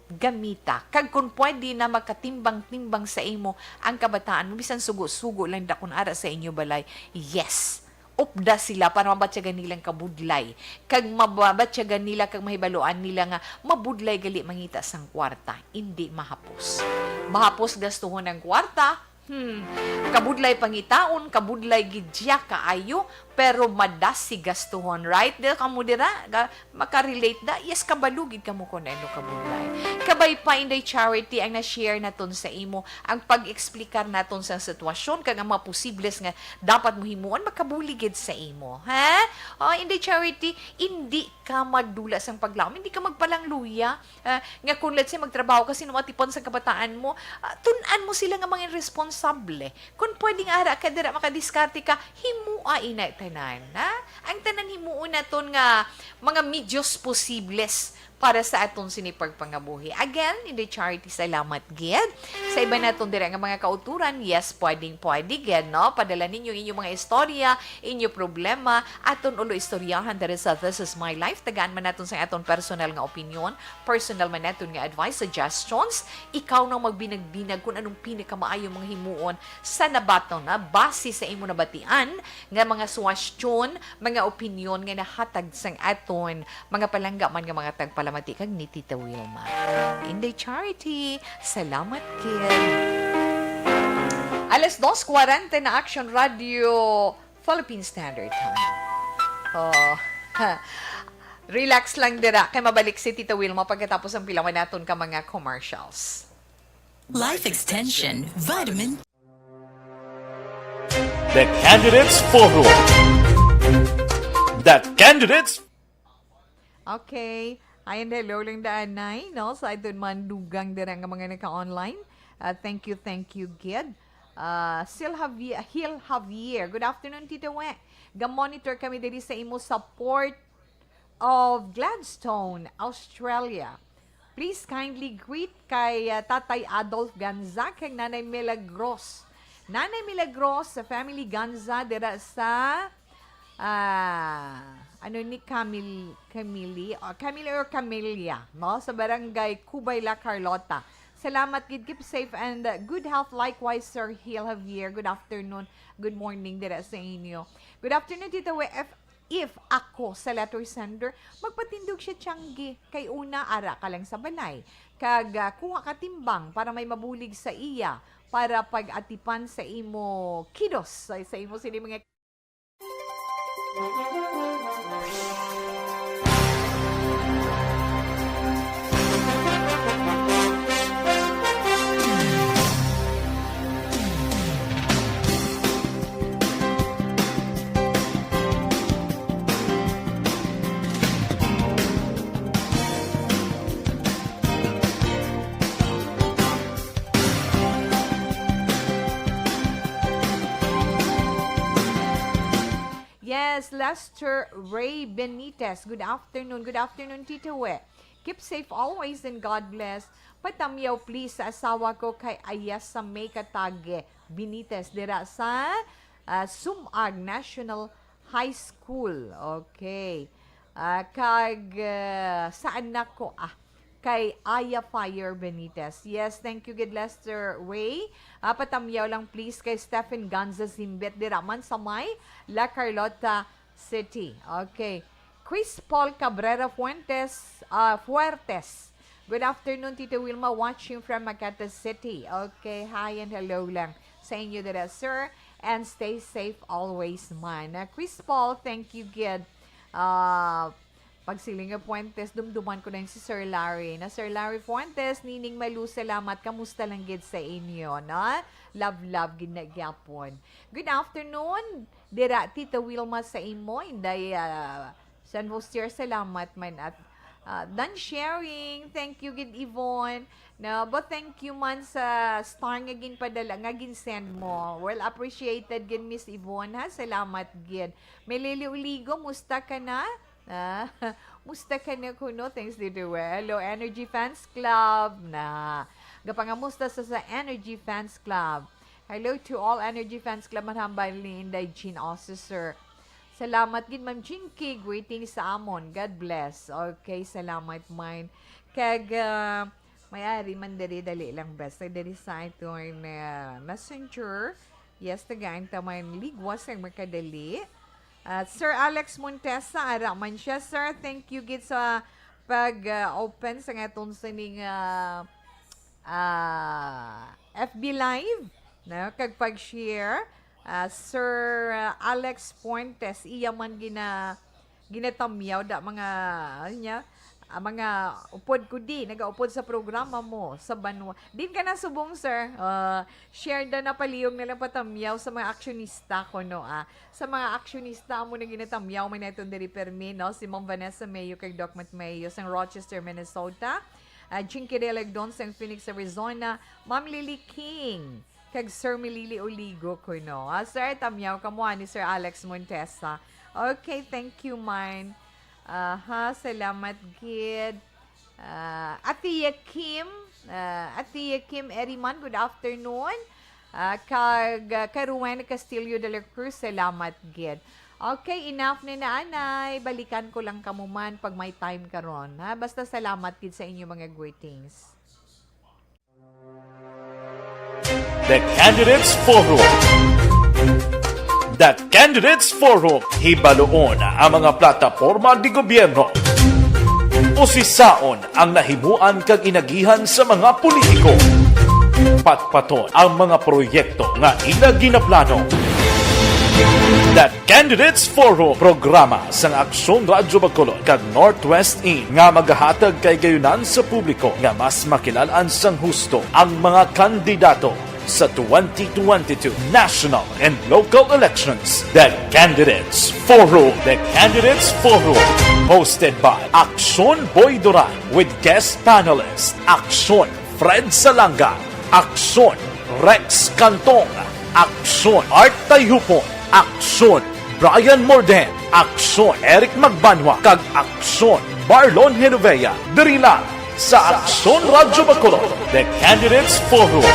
gamita. Kag kung pwede na makatimbang-timbang sa imo ang kabataan mo, bisan sugo-sugo lang da kun ara sa inyo balay, yes, upda sila para mabatyagan nilang kabudlay. Kag mabatyagan nila kag mahibaluan nila nga mabudlay gali mangita sang kwarta, indi mahapos. Mahapos gastuhon ang kwarta, hmm, kabudlay pangitaon, kabudlay gid siya kaayo, pero madasi gastuhon, right? Di kamo dira, ga-, makarelate da? Yes, kabalo gid kamo kung ano kabudlay. Kabay pa, Inday Charity, ang na-share naton sa imo, ang pag-explicar naton sa sitwasyon, kag ang mga posibles nga dapat mo himuon, makabuli gid sa imo. Ha? O, Inday Charity, indi ka magdula sang paglaom, hindi ka magpalangluya. Ah, nga kung, let's say, magtrabaho ka, sino matipan sa kabataan mo, ah, tun-an mo sila nga mga irresponsable. Kung pwede nga ara ka dira makadiskarte ka, himua ina tanan, ha? Ang tanan himuon naton nga mga medios posibles para sa aton sini pagpangabuhi. Again, Inday Charity, salamat gid. Sa iban naton dira nga mga kauturan, yes, pwedeng pwede gid, no? Padala ninyo inyong mga istorya, inyo problema, aton ulo istoryahan diri sa This Is My Life. Tagaan man naton sa aton personal nga opinion, personal man naton nga advice, suggestions. Ikaw nang magbinag-binag kung anong pinakamaayong mga himuon sa nabaton na base sa imo nabatian nga mga suwestyon, mga opinion nga nahatag sang aton mga palangga man nga mga tagpalamati kag ni Tita Wilma. Inday Charity, salamat gid. Alas dos kwarenta na, Action Radio, Philippine Standard Time. Oh. Relax lang dira kay mabalik si Tita Wilma pagkatapos ang pila man naton ka mga commercials. Life Extension Vitamin. The Candidates Forum. The Candidates. Okay. Hi and hello lang daan, Nay, no? Sa aton man dugang dira nga mga naka-online. Ah, thank you, thank you, gid. Ah, Sil Javier, Hil Javier. Good afternoon, Tito We. Ga-monitor kami diri sa imo sa Port of Gladstone, Australia. Please kindly greet kay, ah, Tatay Adolf Ganza kag Nanay Milagros. Nanay Milagros sa family Ganza dira sa, ah, ano ni Camil-, Camili, o Camili or Camelia, no? Sa barangay Cubay, La Carlota. Salamat gid. Keep safe and, uh, good health. Likewise, Sir Hil Javier. Good afternoon. Good morning dira sa inyo. Good afternoon, Tito We. If, if ako sa letter sender, magpatindog siya tiyanggi. Kay una, ara ka lang sa balay. Kag, ah, kuha ka timbang para may mabulig sa iya para pag-atipan sa imo kidos, sa, sa imo sini mga Yes, Lester Ray Benitez. Good afternoon. Good afternoon, Tito We. Keep safe always and God bless. Patamyaw, please, sa asawa ko kay Ayesa May Katage Benitez dira sa, ah, Sumag National High School. Okay. Ah, kag, ah, sa anak ko, ah, kay Aya Fire Benitez. Yes, thank you gid, Lester Way. Ah, patamyaw lang, please, kay Stephen Ganza Zimbet dira man sa may La Carlota City. Okay. Chris Paul Cabrera Fuentes, ah, Fuertes. Good afternoon, Tito Wilma, watching from Makati City. Okay, hi and hello lang sa inyo dira, sir. And stay safe always man. Ah, Chris Paul, thank you gid. Ah, pagsiling nga Fuentes, dumduman ko na yun si Sir Larry. Na Sir Larry Fuentes, Nining Malu, salamat. Kamusta lang gid sa inyo, no? Love, love gid na gyapon. Good afternoon, dira Tita Wilma sa imo, Inday, ah, San Bustier, salamat man at, ah, done sharing. Thank you gid, Yvonne. Na, but thank you man sa star nga ginpadala, nga ginsend mo. Well appreciated gid, Miss Yvonne, ha? Salamat gid. Melili Uligo, musta ka na? Ah, musta ka na kuno? Thanks, Didue. Hello, Energy Fans Club na. Gapangamusta sa, sa Energy Fans Club. Hello to all Energy Fans Club, manhambal ni Inday Jean Officer. Salamat gid, Ma'am Jinky. Greetings sa amon. God bless. Okay, salamat, mine. Kag, ah, May ari man diri, dali lang, bes. Ay, diri sa aton, uh, messenger. Yes, tagaan ta man ligwas ang makadali. At Sir Alex Montesa, ara man siya. Sir, thank you gid sa pag, uh, open sa aton sining, uh, uh, F B Live, no? Kag pag-share. Uh, Sir, uh, Alex Fuentes, iya man gina-, ginatamyaw da mga, ano niya, ah, mga upod ko di, nagaupod sa programa mo sa banwa. Din ka na subong, sir. Ah, share da na, palihog na lang patamyaw sa mga aksyonista ko, no, ah. Sa mga aksyonista mo na ginatamyaw, may naton diri permi, no? Si Ma'am Vanessa Mayo kag Doc Matt Mayo sang Rochester, Minnesota. Ah, Jinky Realagdon sang Phoenix, Arizona. Ma'am Lily King kag Sir Milili Oligo kuno. Ah, sir, tamyaw kamo ani Sir Alex Montesa. Okay, thank you, man. Aha, salamat gid. Ah, Ate Kim, ah, Ate Kim Eriman, good afternoon. Ah, kag, ah, Caruen Castillo de la Cruz, salamat gid. Okay, enough na na, anay. Balikan ko lang kamo man pag may time karon, ha? Basta salamat gid sa inyo mga greetings. The Candidates Forum. The Candidates Forum, hibaluon ang mga plataporma di gobyerno. Usisaon ang nahimuan kag inagihan sa mga politiko. Patpaton ang mga proyekto nga ila ginaplano. The Candidates Forum, programa sang Aksyon Radyo Bacolod kag Northwest In nga magahatag kay gayunan sa publiko nga mas makilal-an sang husto ang mga kandidato sa twenty twenty-two national and local elections. The Candidates Forum. The Candidates Forum, hosted by Aksyon Boy Duran with guest panelist Aksyon Fred Salanga, Aksyon Rex Cantong, Aksyon Art Tayhupon, Aksyon Brian Morden, Aksyon Eric Magbanwa, kag Aksyon Marlon Genovea. Diri lang sa Aksyon Radyo Bacolod, The Candidates Forum.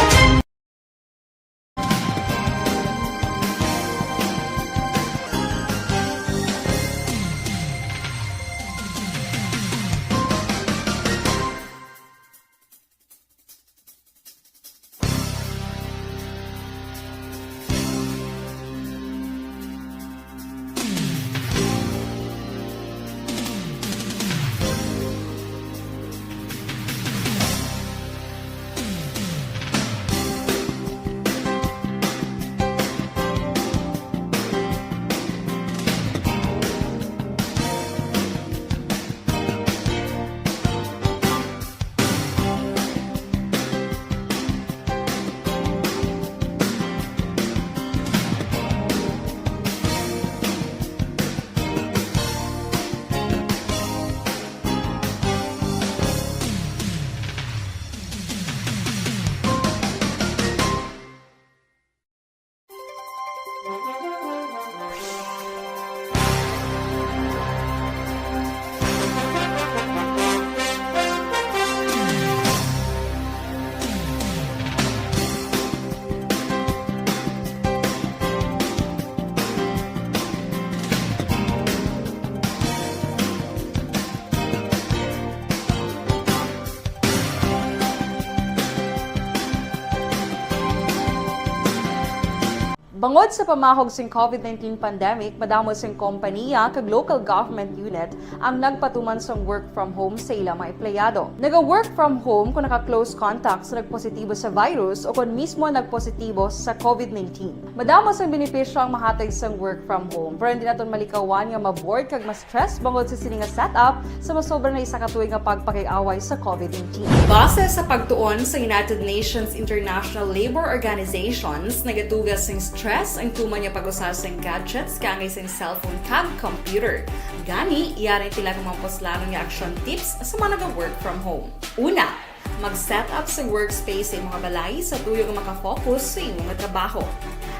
Bangod sa pamahog sing COVID nineteen pandemic, madamo sing kompaniya kag local government unit ang nagpatuman sang work from home sa ila mga empleyado. Naga-work from home kon naka-close contact sa nagpositibo sa virus o kon mismo nagpositibo sa COVID nineteen. Madamo sang benepisyo ang mahatag sang work from home, pero hindi naton malikawan nga ma-bored kag ma-stress bangod sa sini nga setup sa masobra na isa ka tuig nga pagpakig-away sa COVID nineteen. Base sa pagtuon sa United Nations International Labour Organizations, nagatugas sing stress ang tuman nga pag-usa sing gadgets kaangay sing cellphone kag computer. Gani, yari ang pila ka mga puslanon nga action tips sa mga naga-work from home. Una, mag-set up sa workspace sa imong balay sa tuyo nga maka-focus sa imong trabaho.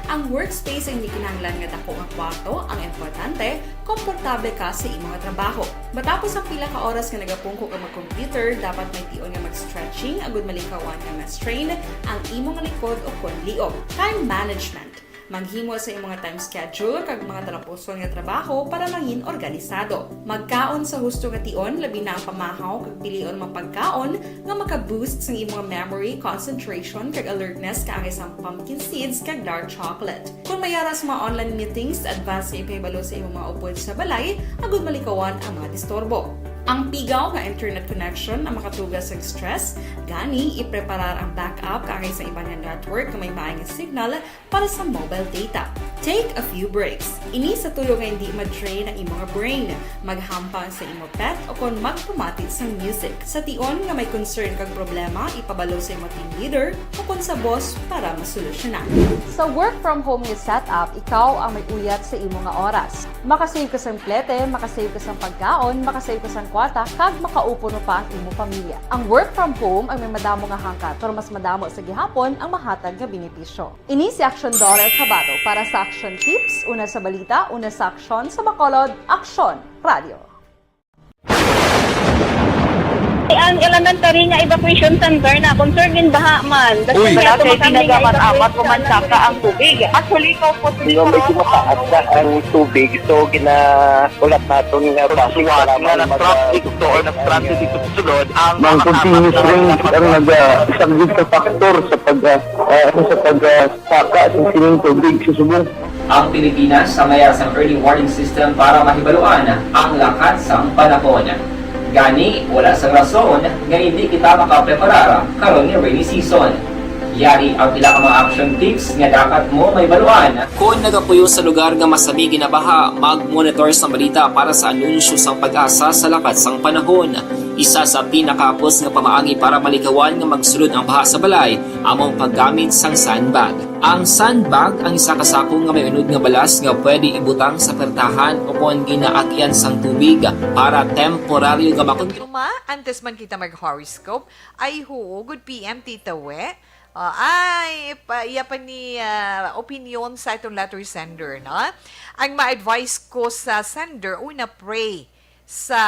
Ang workspace hindi kinahanglan nga dako nga kwarto ang importante, komportable ka sa imong trabaho. Matapos ang pila ka oras nga nagapungko ka mag-computer, dapat may tion nga mag-stretching agud malikawan nga ma-strain ang imong likod o kon liog. Time management. Maghimo sa imong mga time schedule kag mga talapuson nga trabaho para mangin organisado. Magkaon sa husto nga tion, labi na ang pamahaw kag pilion mga pagkaon nga maka-boost sang imong memory, concentration, kag alertness kaangay sang pumpkin seeds kag dark chocolate. Kung may ara sa mga online meetings, advance nga ipahibalo sa imong mga upod sa balay agud malikawan ang mga disturbo. Ang pigaw nga internet connection ang makatuga sa stress, gani ipreparar ang backup kaangay sa iban nga network nga may maay nga signal para sa mobile data. Take a few breaks. Ini sa tuyo nga hindi ma-drain ang imong brain. Maghampang sa imo pet o kon magpamati sang music. Sa tion nga may concern kag problema, ipabalo sa imo team leader o kon sa boss para masolusyonan. Sa work from home nga setup, ikaw ang may uyat sa imo nga oras. Makasave ka sang plete, makasave ka sang pagkaon, makasave ka sang kwarta, kag makaupod pa ang imo pamilya. Ang work from home ang may madamo nga hangkat, pero mas madamo sa gihapon ang mahatag nga benepisyo. Ini si Action Doris Habato para sa Action Tips, una sa balita, una sa aksyon, sa Bacolod, Action Radio. Ang elementary nga evacuation center na concerned in baha man. Uy. Wala kay pinagamat-amat o mansaka ang tubig. Actually, ikaw po, Di ba, medyo mataas na ang tubig, so ginaulat naton nga basi nga nag-traffic to or nag-transit dito sa sulod ang mga continuous rain ang nag-, ah, isang good factor sa pag, ah, ah, sa pag, ah, saka sa sining tubig sa subong. Ang Pilipinas ang may sang early warning system para mahibaluan ang lakat sang panahon. Gani, wala sang rason nga hindi kita makapreparar karon nga rainy season. Yari ang pila ka mga action tips nga dapat mo mahibaluan. Kon nagapuyo sa lugar nga masami ginabaha, mag-monitor sa balita para sa anunsyo sang PAGASA sa lakat sang panahon. Isa sa pinakahapos nga pamaagi para malikawan nga magsulod ang baha sa balay amo ang paggamit sang sandbag. Ang sandbag ang isa ka sako nga may unod nga balas nga pwede ibutang sa pertahan o kon ginaagyan sang tubig para temporaryo nga makon- Tuma, antes man kita mag-horoscope, ay huo gud, P M Tita We. Ah, ay, pa, iya pa ni, ah, opinion sa itong letter sender, no? Ang ma-advise ko sa sender, una, pray sa,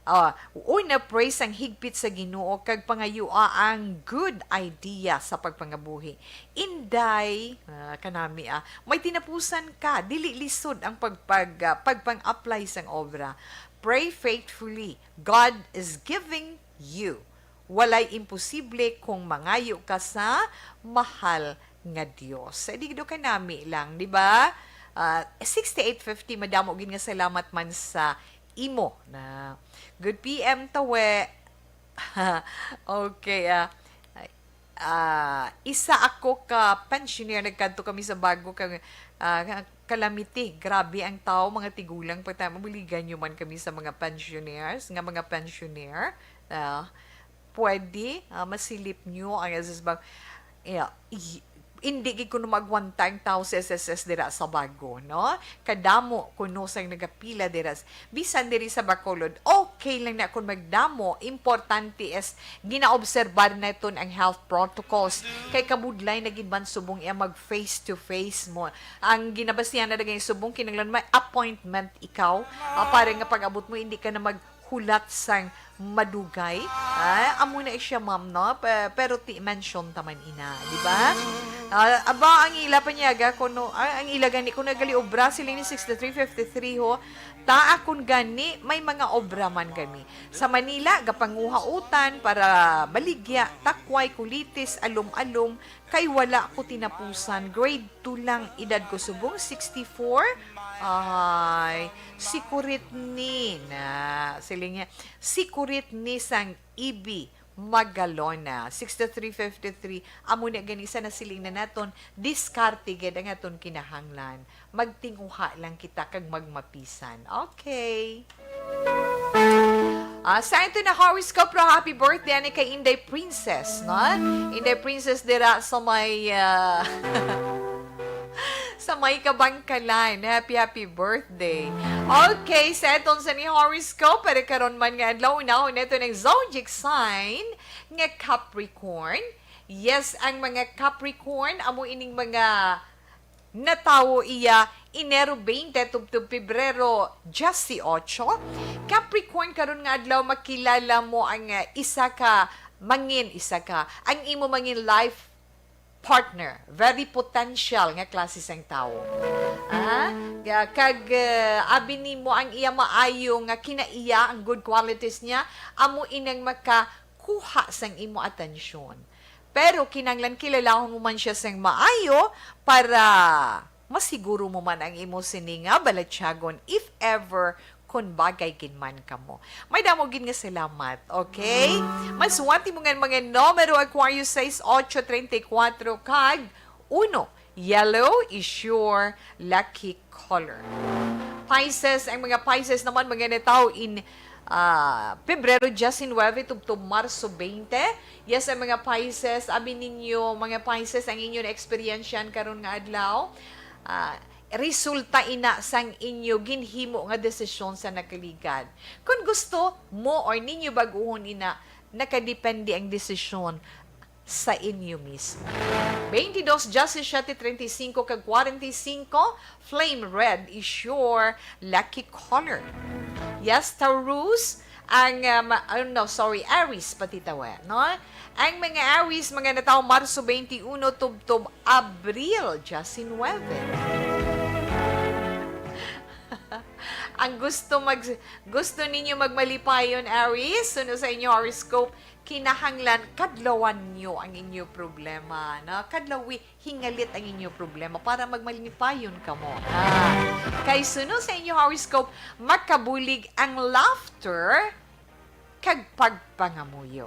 ah, una, pray sang higpit sa Ginoo kag pangayua ang good idea sa pagpangabuhi. Inday, ah, kanami, ah, may tinapusan ka, dili lisod ang pagpag-, ah, pagpang-apply sang obra. Pray faithfully. God is giving you. Walay imposible kung mangayo ka sa mahal nga Dios. Sa digdo kay nami lang, di ba? Ah, sixty-eight fifty, madamo gid nga salamat man sa imo na good P M Tawe. Okay, ah, ay, ah, isa ako ka pensioner, nagkadto kami sa bago ka, ah, Calamity. Grabe ang tao, mga tigulang pa tayo. Mabuligan nyo man kami sa mga pensioners, nga mga pensioner. Ah, pwede, ah, masilip nyo ang S S Bank. Yeah, i-, hindi gid kuno magwanta ang tao sa S S S dira sa Bago, no? Kadamo kuno sang nagapila dira. Bisan diri sa Bacolod, okay lang na kung magdamo. Importante is ginaobserbar naton ang health protocols. Kay kabudlay na gid man subong iya mag face to face mo. Ang ginabasihan na dagay subong kinahanglan may appointment ikaw, ah, para nga pag-abot mo hindi ka na maghulat sang madugay. Ah, amo na siya, ma'am, no? Pe-, pero ti mention ta man ina, di ba? Ah, aba, ang ila panyaga kuno, ah, ang ila gani kuno gali obra sila ni sixty-three fifty-three ho. Ta akon gani may mga obra man gani. Sa Manila, gapanguha utan para baligya, takway, kulitis, alom-alom, kay wala ko tinapusan. Grade two lang edad ko subong, sixty-four. Ay, si Kurit ni na, siling niya, si Kurit ni sang Ibi Magalona, sixty-three fifty-three. Amo na gani sa nasiling na naton, diskarte gid ang aton kinahanglan. Magtinguha lang kita kag magmapisan. Okay. Ah, sa ito na horoscope, pero happy birthday ani kay Inday Princess, no? Inday Princess dira sa may, ah, sa may Kabangkalan. Happy, happy birthday. Okay, sa etong sa ni horoscope, pero karon man nga adlaw, unahon nato ng zodiac sign nga Capricorn. Yes, ang mga Capricorn, amo ining mga natawo iya Enero twenty tubtob Pebrero dieciocho. Capricorn, karon nga adlaw makilala mo ang, ah, isa ka mangin, isa ka, ang imo mangin life partner, very potential nga klase sang tawo. Ah, ga- kag ah, abi nimo ang iya maayo nga kinaiya, ang good qualities niya, amo inang makakuha sang imo atensyon. Pero kinahanglan kilalahon mo man siya sang maayo para masiguro mo man ang imo sini nga balatyagon, if ever, kon bagay gid man kamo. May damo gid nga salamat, okay? Maswati mo nga mga numero, Aquarius, sais ocho, treinta y cuatro kag uno. Yellow is your lucky color. Pisces, ang mga Pisces naman, mga natawo in ah, Pebrero diecinuebe tubtob Marso veinte. Yes, ang mga Pisces, abi ninyo, mga Pisces, ang inyo na-eksperyensyahan karon nga adlaw, ah, resulta ina sang inyo ginhimo nga desisyon sa nakaligad. Kung gusto mo or ninyo bag-uhon ina, nakadepende ang desisyon sa inyo mismo. Twenty-two, diecisiete, treinta y cinco kag cuarenta y cinco, flame red is your lucky color. Yes, Taurus, ang, um, oh, no, sorry, Aries, pati tawa, no? Ang mga Aries, mga natawo Marso twenty-one tubtob Abril diecinuebe. Ang gusto mag gusto ninyo magmalipayon, Aries, suno sa inyo horoscope, kinahanglan kadlawan nyo ang inyo problema, no? Kadlawi, hingalit ang inyo problema para magmalipayon kamo, ha? Kay suno sa inyo horoscope, makabulig ang laughter kag pagpangamuyo.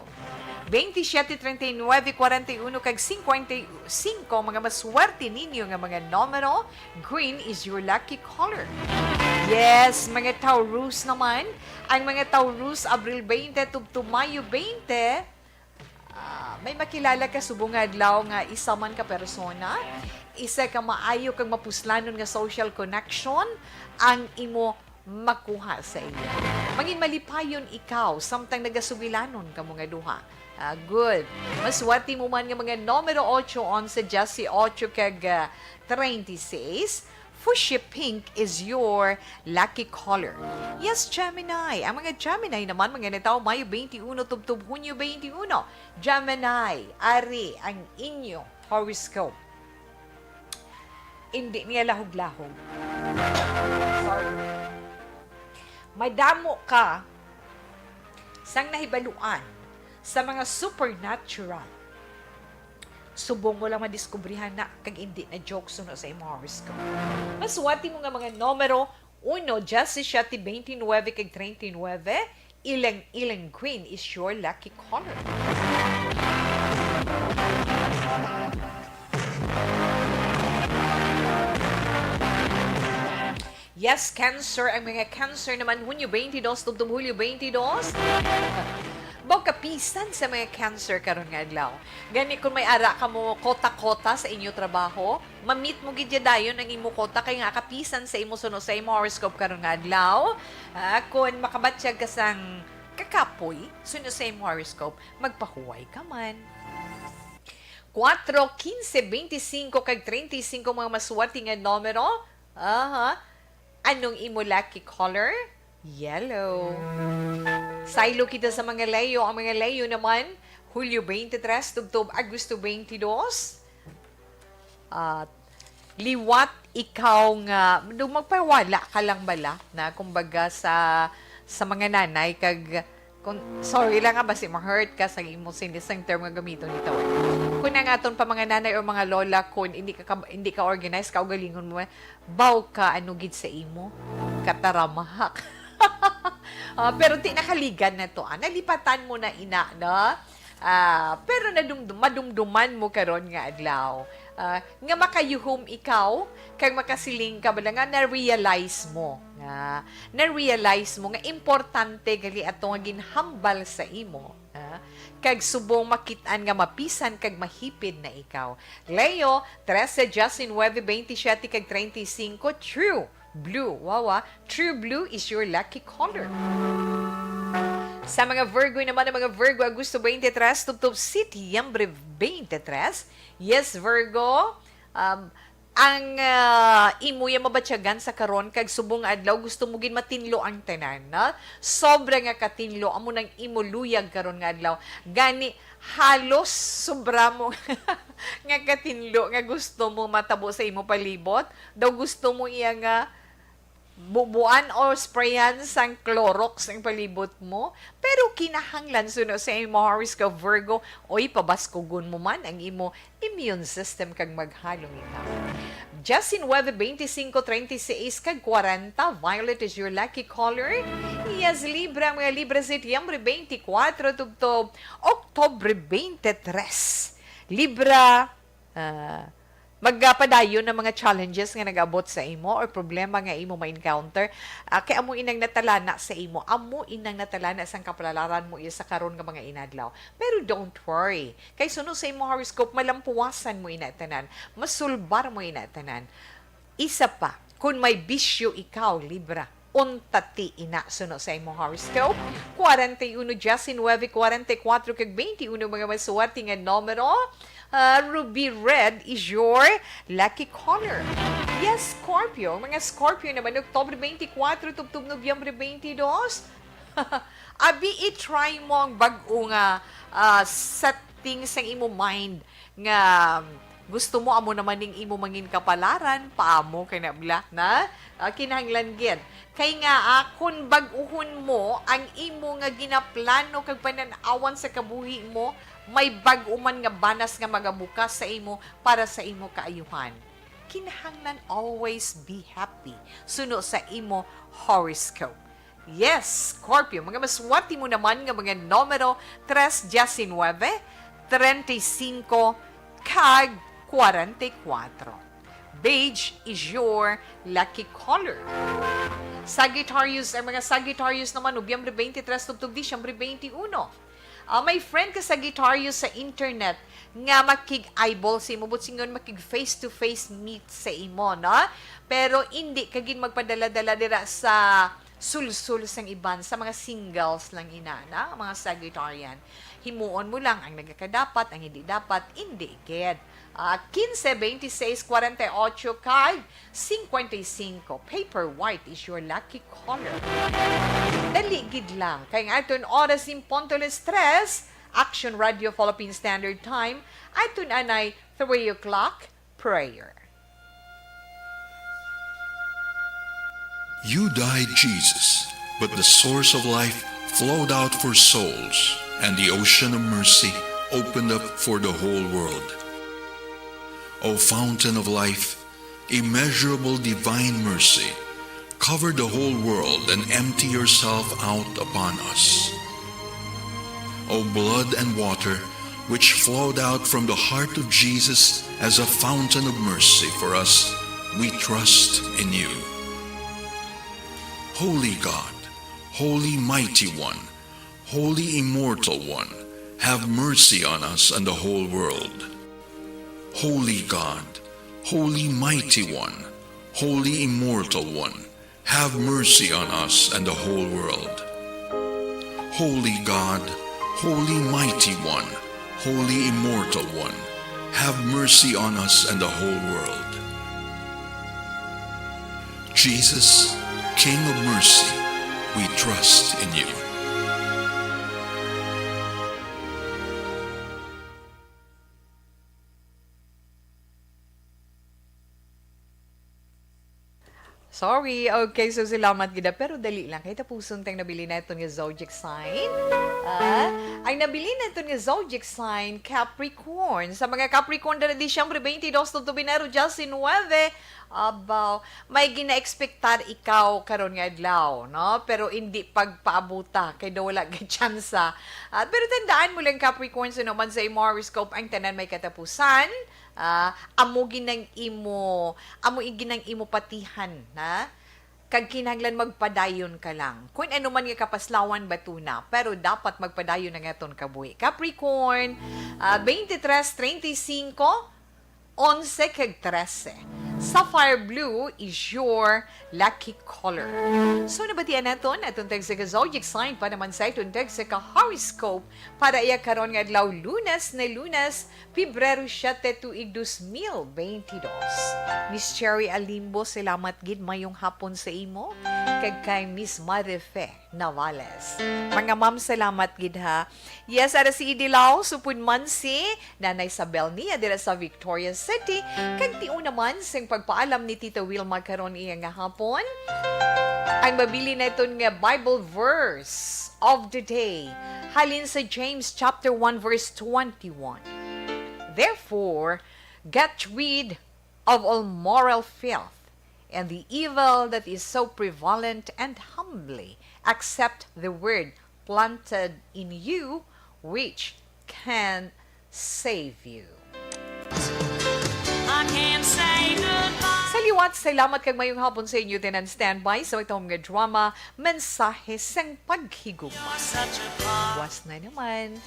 Twenty-siete, treinta y nueve, cuarenta y uno, kag cincuenta y cinco, mga maswerte ninyo nga mga numero, green is your lucky color. Yes, mga Taurus naman, ang mga Taurus, Abril twenty tubtob Mayo twenty, ah, may makilala ka subong nga adlaw nga isa man ka persona, isa ka maayo kag mapuslanon nga social connection ang imo makuha sa iya. Mangin malipayon ikaw samtang nagasugilanon kamo nga duha. Ah, good. Maswerte mo man nga mga numero ocho, onse, dieciocho, kag, ah, treinta y seis. Fuchsia pink is your lucky color. Yes, Gemini. Ang mga Gemini naman, mga natawo Mayo twenty-one tubtob Hunyo twenty-one. Gemini, ari ang inyo horoscope. Hindi niya lahog-lahog. Sorry. Madamo ka sang nahibaluan sa mga supernatural. Subong mo lang madiskubrihan na kag hindi na joke suno sa imo horoscope. Maswerte mo nga mga numero uno, diecisiete, twenty-nueve, kag treinta y nueve. Ilang-ilang green is your lucky color. Yes, Cancer. Ang mga Cancer naman, Hunyo twenty-dos tubtob Hulyo twenty-dos. Baw kapisan sa mga Cancer karon nga adlaw. Gani, kung may ara ka mo kota-kota sa inyo trabaho, ma-meet mo gid ya dayon ang imo kota kay nga kapisan sa imo suno sa imo horoscope karon nga adlaw. Ah, kung makabatyag ka sang kakapoy suno sa imo horoscope, magpahuway ka man. Kuwatro, kinse, bente singko, kag treinta y cinco, mga maswerte nga numero. Aha. Anong imo lucky color? Yellow. Saylo kita sa mga Leo. Ang mga Leo naman, Hulyo twenty-three tubtob Agosto twenty-dos. At liwat ikaw nga, do magpawala ka lang bala na, kumbaga, sa, sa mga nanay kag, kung, sorry lang nga, basi ma-hurt ka sa imo sini sang term nga gamiton ni tawon. Kung ang aton pa mga nanay o mga lola, kung hindi ka, ka hindi ka organized, kaugalingon mo, baw ka, ano gid sa imo? Kataramahak. Ah, pero ti nakaligan na to, ah. Nalipatan mo na ina, no? Ah, pero nadumdum, madumduman mo karon nga adlaw, ah, nga makayuhom ikaw, kag makasiling ka bala nga na-realize mo, nga na-realize mo nga importante gali ato nga ginhambal sa imo, ah, kag subong makit-an nga mapisan kag mahipid na ikaw. Leo, trese, diecinuebe, bente siyete, kag treinta y cinco, true blue. Wawa, true blue is your lucky color. Sa mga Virgo naman, ang mga Virgo, Agosto twenty-three, tubtob Setyembre twenty-three. Yes, Virgo, um, ang, ah, imo ya mabatyagan sa karon, kag subong nga adlaw gusto mo gid matinlo ang tanan, no? Sobra nga katinlo amo nang imo luyag karon nga adlaw. Gani, halos sobra mo nga katinlo nga gusto mo matabo sa imo palibot. Daw gusto mo iya nga bubuan or sprayan sang Clorox ang palibot mo, pero kinahanglan suno sa imo horoscope, Virgo, oy, pabaskugon mo man ang imo immune system kag maghalong ikaw. Justin Webb, twenty-five, thirty-six kag forty, violet is your lucky color. Yes, Libra, mga Libra, Setyembre twenty-four tubtob Oktubre twenty-three. Libra, ah, magapadayon ang mga challenges nga nag-abot sa imo or problema nga imo ma-encounter. Ah, kay amo inang natalana sa imo, amo inang natalana sang kapalaran mo iya sa karon nga mga inadlaw. Pero don't worry, kay suno sa imo horoscope, malampuwasan mo ina tanan, masulbar mo ina tanan. Isa pa, kung may bisyo ikaw, Libra, unta ti ina suno sa imo horoscope. Forty-one, Justin Webb, forty-four kag twenty-one, mga maswerte nga numero. Ah, ruby red is your lucky color. Yes, Scorpio. Mga Scorpio naman, Oktubre twenty-four, tubtob Nobyembre twenty-two. Abi, i-try mo ang bag-o nga, ah, setting sa imo mind nga gusto mo amo naman ning imo mangin kapalaran, paamo kay na bla na, ah, kinahanglan gid. Kay nga, ah, kun bag-uhon mo ang imo nga ginaplano kag panan-awan sa kabuhi mo, may bag-o man nga banas nga magabukas sa imo para sa imo kaayuhan. Kinahanglan always be happy suno sa imo horoscope. Yes, Scorpio, mga maswerte mo naman nga mga numero tres diecinuebe, treinta y cinco, kag forty-four. Beige is your lucky color. Sagittarius, ang mga Sagittarius naman, Nobyembre twenty-three tubtob Disyembre twenty-one. Ah, may friend ka Sagittarius sa internet nga makig-eyeball sa imo, buot silingon, makig face-to-face meet sa imo, no? Pero indi ka gid magpadala-dala dira sa sulsol sang iban, sa mga singles lang ina, na, mga Sagittarian. Himuon mo lang ang nagakadapat, ang hindi dapat, indi gid. Ah, quince, veintiséis, cuarenta y ocho, kag cincuenta y cinco. Paper white is your lucky color. Dali gid lang. Kay ang aton oras in punto las tres, Action Radio Philippine Standard Time, aton anay three o'clock prayer. You died, Jesus, but the source of life flowed out for souls, and the ocean of mercy opened up for the whole world. O fountain of life, immeasurable divine mercy, cover the whole world and empty yourself out upon us. O blood and water, which flowed out from the heart of Jesus as a fountain of mercy for us, we trust in you. Holy God, Holy Mighty One, Holy Immortal One, have mercy on us and the whole world. Holy God, Holy Mighty One, Holy Immortal One, have mercy on us and the whole world. Holy God, Holy Mighty One, Holy Immortal One, have mercy on us and the whole world. Jesus, King of mercy, we trust in you. Sorry. Okay, so salamat gid, ah, pero dali lang kay tapuson tang nabilin naton nga zodiac sign. Ah, ang nabilin naton nga zodiac sign, Capricorn. Sa mga Capricorn, dala Disyembre twenty-dos tubtob Enero diecinuebe, abaw, may gina-expectar ikaw karon nga adlaw, no? Pero hindi pagpaabuta kay daw wala gid tsansa. Ah, pero tandaan mo lang, Capricorn, suno man sa imo horoscope, ang tanan may katapusan. Ah, amo ginang imo, amo ginang imo patihan, ha? Kag kinahanglan magpadayon ka lang. Kung ano man nga kapaslawan, batuna, pero dapat magpadayon ang aton kabuhi. Capricorn, ah, twenty-three, treinta y cinco, onse kag trese. Sapphire blue is your lucky color. So, nabatian naton atong text ka zodiac sign, pa naman sa atong text ka horoscope para iya karon nga adlaw, Lunes na Lunes, Pebrero siete, tuig dos mil bentidós. Miss Cherry Alimbo, salamat gid, mayong hapon sa imo, kag kay Miss Marife Navales. Mga ma'am, salamat gid, ha. Yes, ara si Idilao, supod man si Nanay Isabel niya dira sa Victoria City, kag tion naman sing pagpaalam ni Tita Wilma karon iya nga hapon. Ang mabilin naton nga Bible verse of the day halin sa James chapter one, verse twenty-one. Therefore, get rid of all moral filth and the evil that is so prevalent, and humbly accept the word planted in you, which can save you. I can't say goodbye. Sa liwat, salamat kag mayong hapon sa inyo tanan. Standby sa atong nga drama, Mensahe sang Paghigugma. Such a part. Buwas na naman.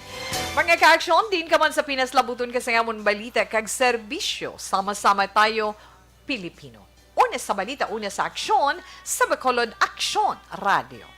Mga ka-aksyon, din ka man sa Pinas, labuton ka sa amon balita kag serbisyo. Sama-sama tayo, Pilipino. Una sa balita, una sa aksyon, sa Bacolod Aksyon Radio.